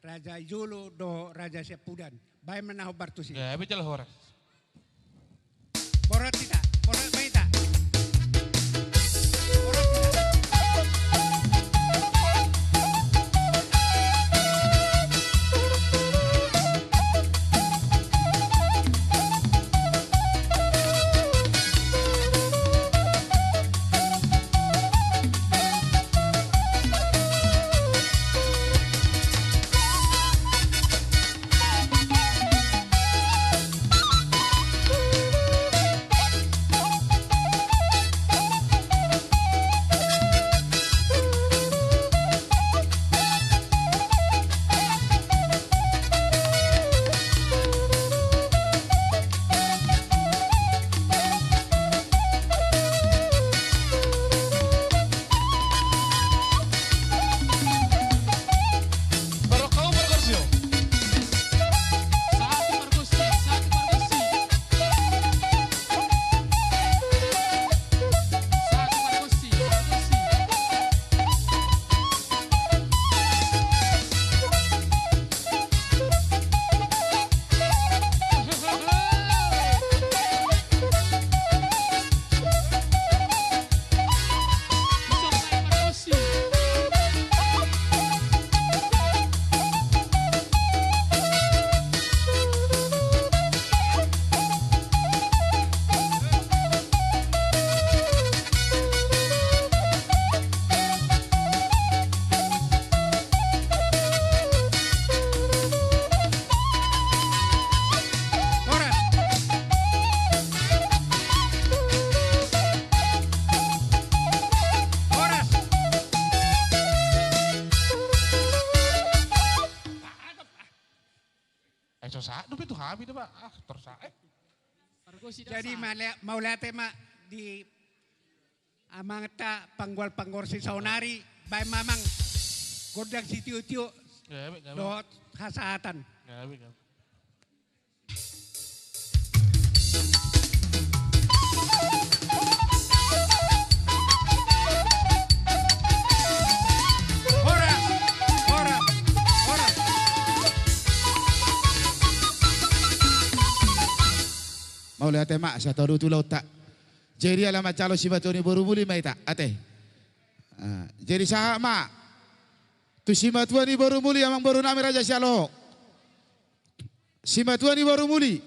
Raja Jolo dohot Raja Siampudan. Baen ma na hombar tusi. Gabe jala horas. Borhat hita, borhat ma hita. Borhat hita. Horas. Horas. Eh, so sahat dope tu hami do, Pak. Ah, tor sahat. Jadi mauliate ma di amanta panggual panggual si saonari, baen ma amang gondang sitio-tio dohot hasahatan. Gabe, gabe. Mauliate ma, sai tolu tu ulaonta. Jadi ala manjalo simatua ni boru muli ma hita, ate. Ah, jadi sahat ma tu simatua ni boru muli, amangboru nami Raja Sialoho. Simatua ni boru muli.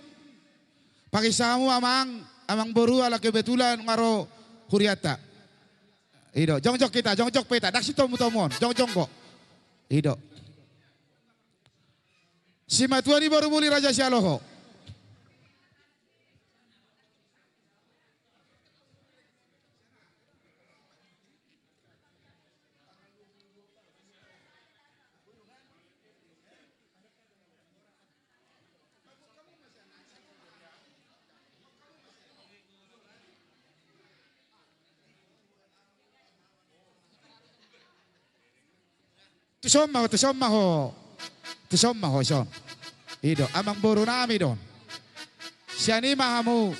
Pakisahamu amang, amangboru, ala kebetulan nga ro hurianta. I do, jongjong hita, jongjong pe hita, ndang sitomu-tomuon, jongjong do. I do. Simatua ni boru muli Raja Sialoho. Tuson ma ho, tuson ma ho. Tuson ma ho, son. I do, amangboru nami do on. Sian i ma hamu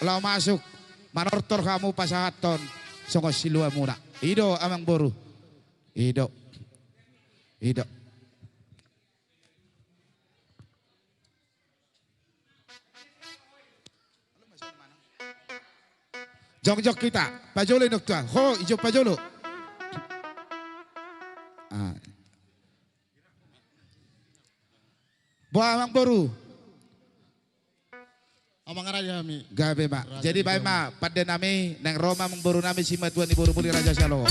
laho masuk, manortor hamu pasahathon songon siluamuna. I do, amangboru. I do. I do. Jongjong hita, pajolo i nang tua. Ho, ijo pajolo. Ah. Boha amangboru? Amang raja hami. Gabe ma. Raja. Jadi baen ma pande nami, naeng ro ma amangboru nami simatua ni boru muli Raja Sialoho.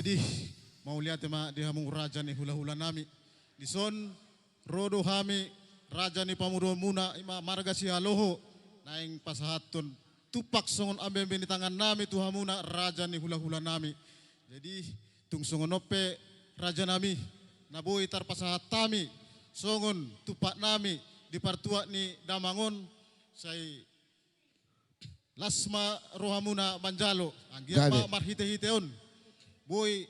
Jadi, mauliate ma di hamu raja ni hulahula nami. Dison, ro do hami, raja ni pamoruonmuna, i ma marga Sialoho, naeng pasahathon tumpak songon ambeambe ni tangan nami tu hamuna, raja ni hulahula nami. Jadi, tung songon on pe, raja nami, na boi tarpasahat hami songon tumpak nami di partuat ni damang on, sai las ma rohamuna manjalo, anggiat ma marhitehite on boi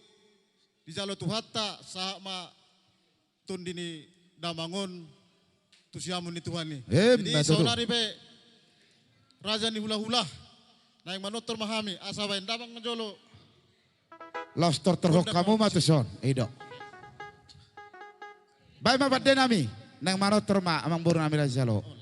dijalo Tuhanta, sahat ma tondi ni damang on tu siamun ni Tuhan i. Jadi, saonari pe raja ni hulahula, naeng manortor ma hami, asa baen damang jolo. Laos tortorhon hamu ma tuson, i do. Baen ma pande nami, naeng manortor ma amangboru nami Raja Sialoho.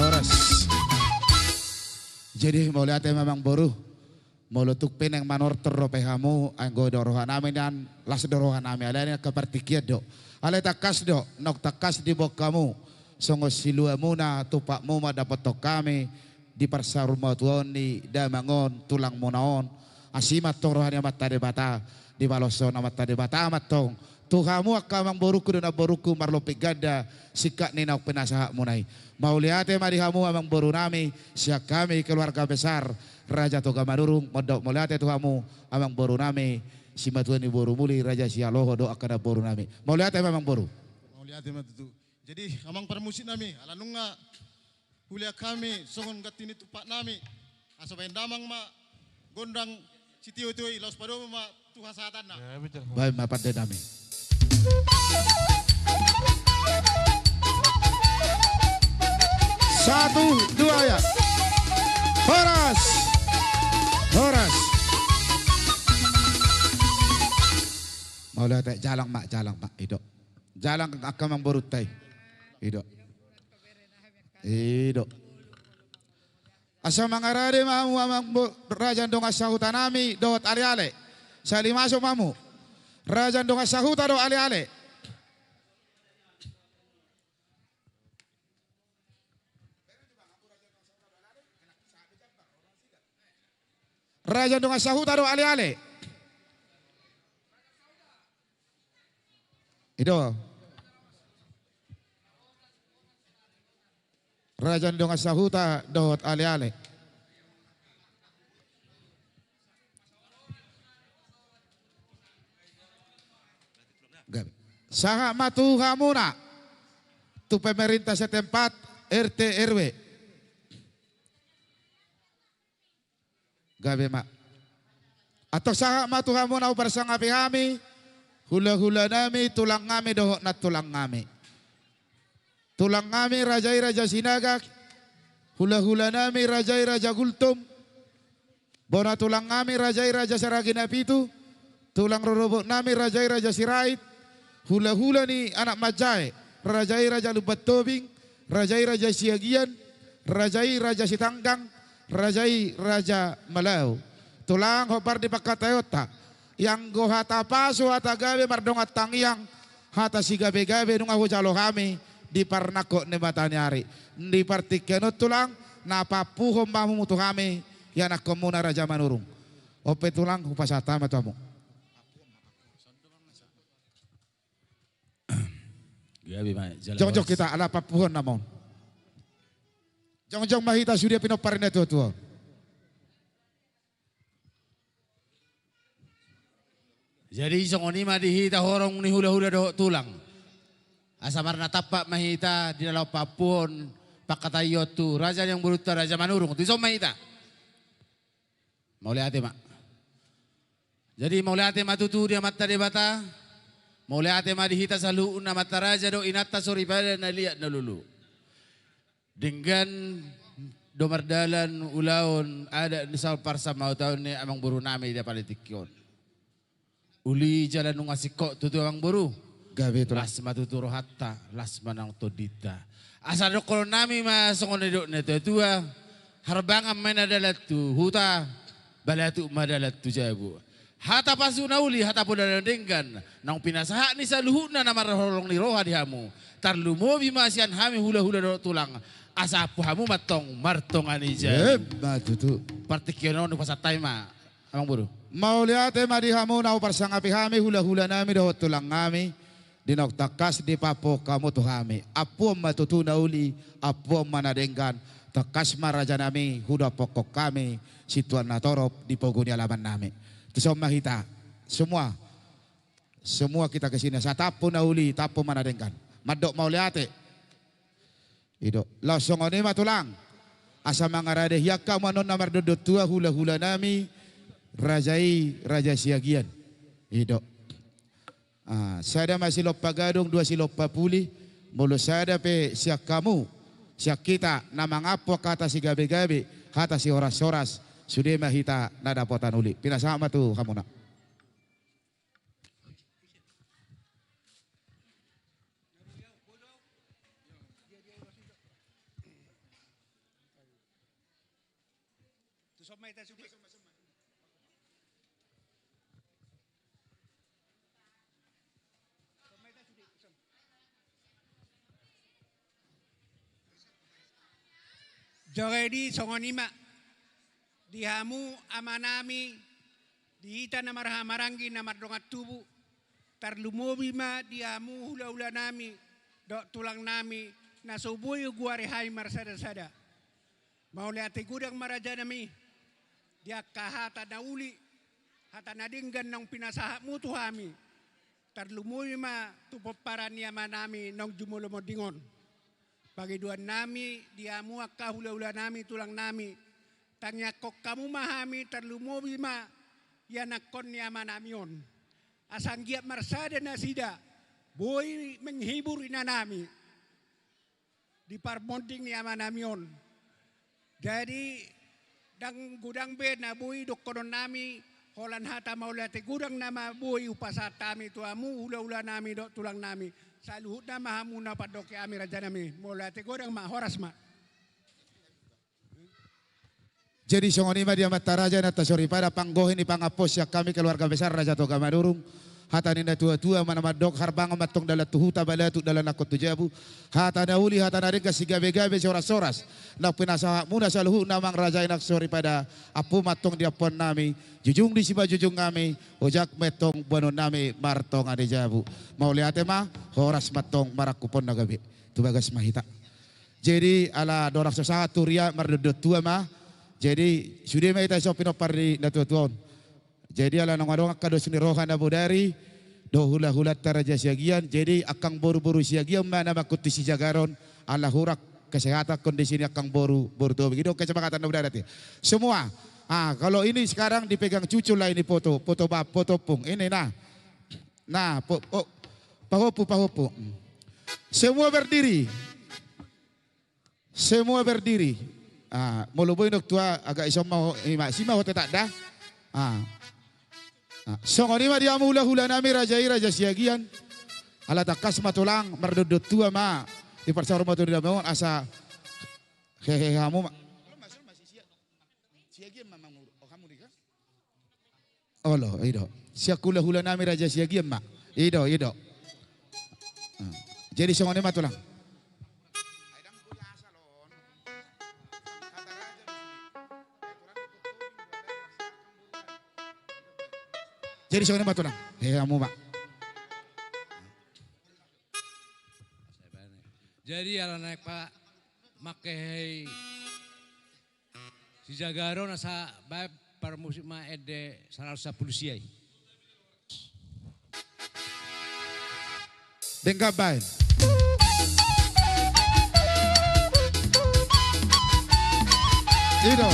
Horas. Jadi, mauliate ma amangboru. Molo tung pe naeng manortor dope hamu, anggo do rohanami nian, las do rohanami, alai angka partingkian do. Alai tangkas do, naung tangkas diboan hamu songon siluamuna, tumpakmu ma dapothon hami di parsaurmatuaon ni damang on, tulangmuna on. Asi ma antong roha ni Amanta Debata, dibaloshon Amanta Debata ma antong Tu hamu angka amangborungku dohot namborungku marlompit ganda singkat ni naung pinasahatmuna i. Mauliate ma di hamu amangborunami, sian hami keluarga besar Raja Toga Manurung, mandok mauliate tu hamu amangborunami, simatua ni boru muli Raja Sialoho dohot angka namborunami. Mauliate ma amangboru. Mauliate ma tutu. Jadi amang parmusiknami, ala nunga hulean hami songon ganti ni tumpaknami, asa baen damang ma gondang sitiotio i, laos padomu ma tu hasahatanna. Baen ma pandenami. Satu, dua, ya. Horas. Horas. Mauliate, jalang ma, jalang ma, ido. Jalang angka amangborunta i. Ido. Ido. Asa mangarade ma hamu amang bo-, raja ni dongan sahutanami dohot aleale. Sahali masuk ma hamu. Raja ni dongan sahuta dohot aleale. Raja ni dongan sahuta dohot aleale. Ido. Raja ni dongan sahuta dohot aleale. Gabe. Sahat ma tu hamuna, tu pemerintah setempat, R T R W. Gabe ma. Antong sahat ma tu hamu na huparsangapi hami, hulahulanami, tulangnami dohot nantulangnami. Tulangnami raja i Raja Sinaga, hulahulanami raja i Raja Gultom, bona tulangnami raja i Raja Saragi Napitu, tulang rorobotnami raja i Raja Sirait, hulahula ni anak manjae, raja i Raja Lumban Tobing, raja i Raja Siagian, raja i Raja Sitanggang, raja i Raja Malau. Tulang, hombar di pangkataionta, ianggo hata pasu, hata gabe mardongan tangiang, hata sigabegabe nunga hujalo hami di parnangkok ni mataniari. Di partingkian on tulang, na paampuhon ma hamu tu hami, ianakkonmuna Raja Manurung. On pe tulang, hupasahat ma tu hamu. Gabe ma jala. Jongjong horas. Hita ala paampuhon nama on. Jongjong ma hita sude pinompar ni natuatua. Jadi songon i ma di hita horong ni hulahula dohot tulang. Asa marnatampak ma hita di dalam paampuhon pangkataion tu raja ni amangborunta Raja Manurung. Dison ma hita. Mauliate ma. Jadi mauliate ma tutu di Amanta Debata. Mauliate ma di hita saluhutna, amanta raja dohot inanta soripada na liat na lolo. Denggan do mardalan ulaon adat ni saparsaurmatua ni amangborunami di apala tingki on. Uli jala nunga singkop tutu amangboru. Gabe tulang. Las ma tutu rohanta, las ma nang tondinta. Asa dohononnami ma songon na nidok ni natuatua, harbangan ma na dalan tu huta, balatuk ma dalan tu jabu. Hata pasu na uli, hata poda na denggan, naung pinasahat ni saluhutna na marholong ni roha di hamu. Tarlumobi ma sian hami hulahula dohot tulang, asa ampu hamu ma antong martonga ni jabu. Emma tutu. Partingkian on hupasahat hami ma. Amangboru. Mauliate ma di hamu na huparsangapi hami, hulahulanami dohot tulangnami, di naung tangkas dipaampuhon hamu tu hami. Ampuon ma tutu na uli, ampuon ma na denggan, tangkas ma rajanami hudompakkon hami situan na torop di pogu ni alamannami. Tuson ma hita, semua, semua kita ke sini, asa taampu na uli, taampu ma na denggan. Mandok mauliate. Ido. Laos songon i ma tulang. Asa mangarade hian hamu annon na mardondon tua hulahulanami, raja i Raja Siagian. Ido. Ah, sada ma silompa gadong, dua silompa puli, molo sada pe sian hamu, sian hita na mangampu hata sigabegabe, hata sihorashoras, sude ma hita na dapotan uli. Pinasahat ma tu hamuna. Jadi songon i ma di hamu amanami, di hita na marhahamaranggi na mardongan tubu, Tarlumobi ma di hamu hulahulanami dohot tulangnami na so boi hugoari hami marsada-sada. Mauliate godang ma rajanami di angka hata na uli, hata na denggan naung pinasahatmu tu hami. Tarlumobi ma tu pomparan ni amanami naung jumolo monding on. Pangidoannami di hamu angka hulahulanami tulangnami, tangiangkon hamu ma hami, tarlumobi ma ianakkon ni amanami on. Asa anggiat marsada nasida, boi menghibur inanami di parmonding ni amanami on. Jadi, ndang godang be na boi dohononnami, holan hata mauliate godang nama boi hupasahat hami tu hamu hulahulanami dohot tulangnami. Saluhutna ma hamu na pandongani hami rajanami. Mauliate godang ma, horas ma. Jadi songon i ma di amanta raja, inanta soripada, panggohi ni pangampu sian hami keluarga besar Raja Toga Manurung. Hata ni na tuatua ma na mandok, harbangan ma antong dalan tu huta, balatuk dalan nangkok tu jabu. Hata na uli, hata na denggan, sigabegabe, sihoras-horas naung pinasahatmuna saluhutna, amang raja, inang soripada, ampu ma antong di ampuannami, jujung di simanjujung nami, ojak ma antong boanonnami martonga ni jabu. Mauliate ma, horas ma antong, marangkup on na gabe. Tu bagas ma hita. Jadi ala dorang so sahat tu huria, mardongan tua ma. Jadi sude ma hita dison pinompar ni na tuatua on. Jadi ala naung adong angka dos ni roha na bodari dohot hulahulanta Raja Siagian. Jadi angkang boruboru Siagian ma na mangkuti sijagaron, ala hurang kesehatan kondisi ni angkang boruboru Tobing. I do kesepakatan na bodari ate. Semua. Ah, kalau ini sekarang dipegang cucu lah ini foto, foto bap-, foto pung. Ini nah. Nah, po-, oh, pahompu, pahompu. Semua berdiri. Semua berdiri. Ah, molo boi nang tua agak ison ma ho-, ima, si ma ho tetap dah. Ah. Ah, songon i ma di hamu hulahulanami raja i, Raja Siagian. Ala tangkas ma tulang, mardongan tua ma. Diparsaor ma tu di dameon asa hehe hamu ma. Siagian ma manguru, oh, hamu di ka? Olo, i do. Sian hulahulanami Raja Siagian ma. I do, i do. Ah. Jadi songon i ma tulang. Jadi songon i ma tulang. He, hamu ma. Jadi ala naeng pa mangkehe sijagaron asa baen parmusik ma ende saratus sampulu sia i. Denggan baen. I do.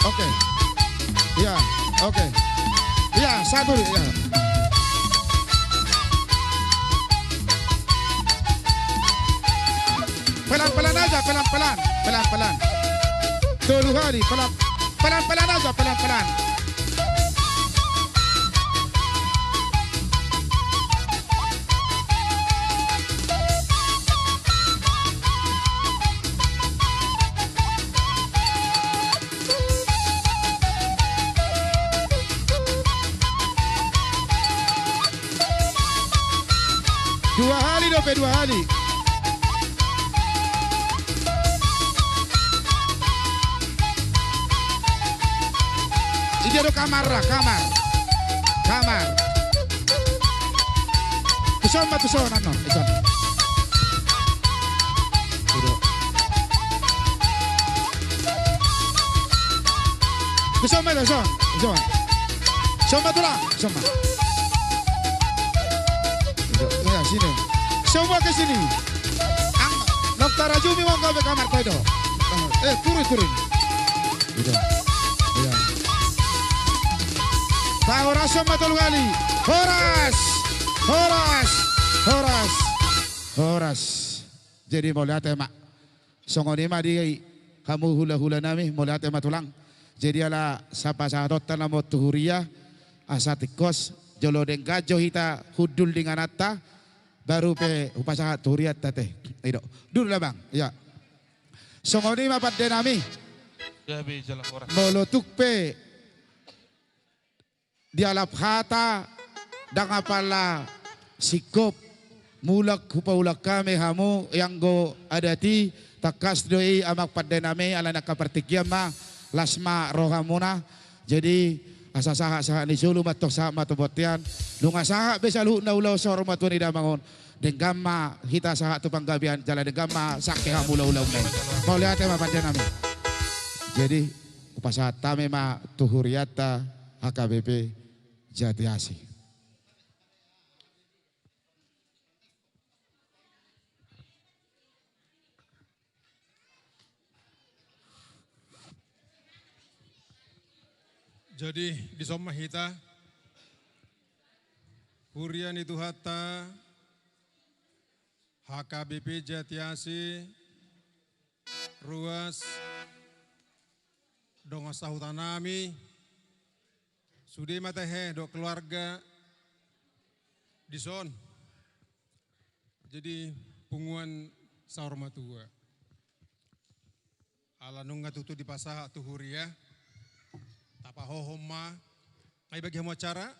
Oke. Iya, oke. Iya, satu, iya. Pelan-pelan aja, pelan-pelan, pelan-pelan. Tolu kali, pelan, pelan-pelan aja, pelan-pelan. Dua hali dope, dua hali. Idia do kamar ra, kamar. Kamar. Tuson ma, tuson, annon, tuson. Tuson ma, tuson, tuson. Tuson ma, tulang, tuson ma. Tuson, ya, sini. Semua ke sini. Ang, dokter Rajumi mau gabe kamar, tahu do. Eh, turun, turun. Gitu. Iya. Tahu, horas ma tolu kali. Horas. Horas. Horas. Horas. Jadi mauliate ma. Songon i ma di hamu hulahulanami, mauliate ma tulang. Jadi ala sapasahatonta nama tu huria, asa tingkos, jolo denggan jo hita hundul di ingananta, baru pe hupasahat tu hurianta te. I do. Dulu lah bang, ya. Songon i ma pandenami. Gabe jala horas. Molo tung pe dialap hata, ndang apala singkop, mulak hupaulak hami hamu, ianggo adat i, tangkas do i amang pandenami, ala ni angka partingkian ma, las ma rohamuna. Jadi, Asa sahat-sahat ni solu ma antong sahat ma tu bontean. Nunga sahat be saluhutna ulaon saur matua ni damang on. Denggan ma hita sahat tu panggabean jala denggan ma sangke hamu ulaon-ulaonna i. Mauliate ma pande nami. Jadi hupasahat hami ma tu hurianta H K B P Jatiasi. Jadi dison ma hita, huria ni Tuhanta, H K B P Jatiasi, ruas, dongan sahuta nami, sude ma tahe dohot keluarga dison. Jadi punguan saur matua. Ala nunga tutu dipasahat tu huria, tapahohom ma. Ai bagi hamu acara,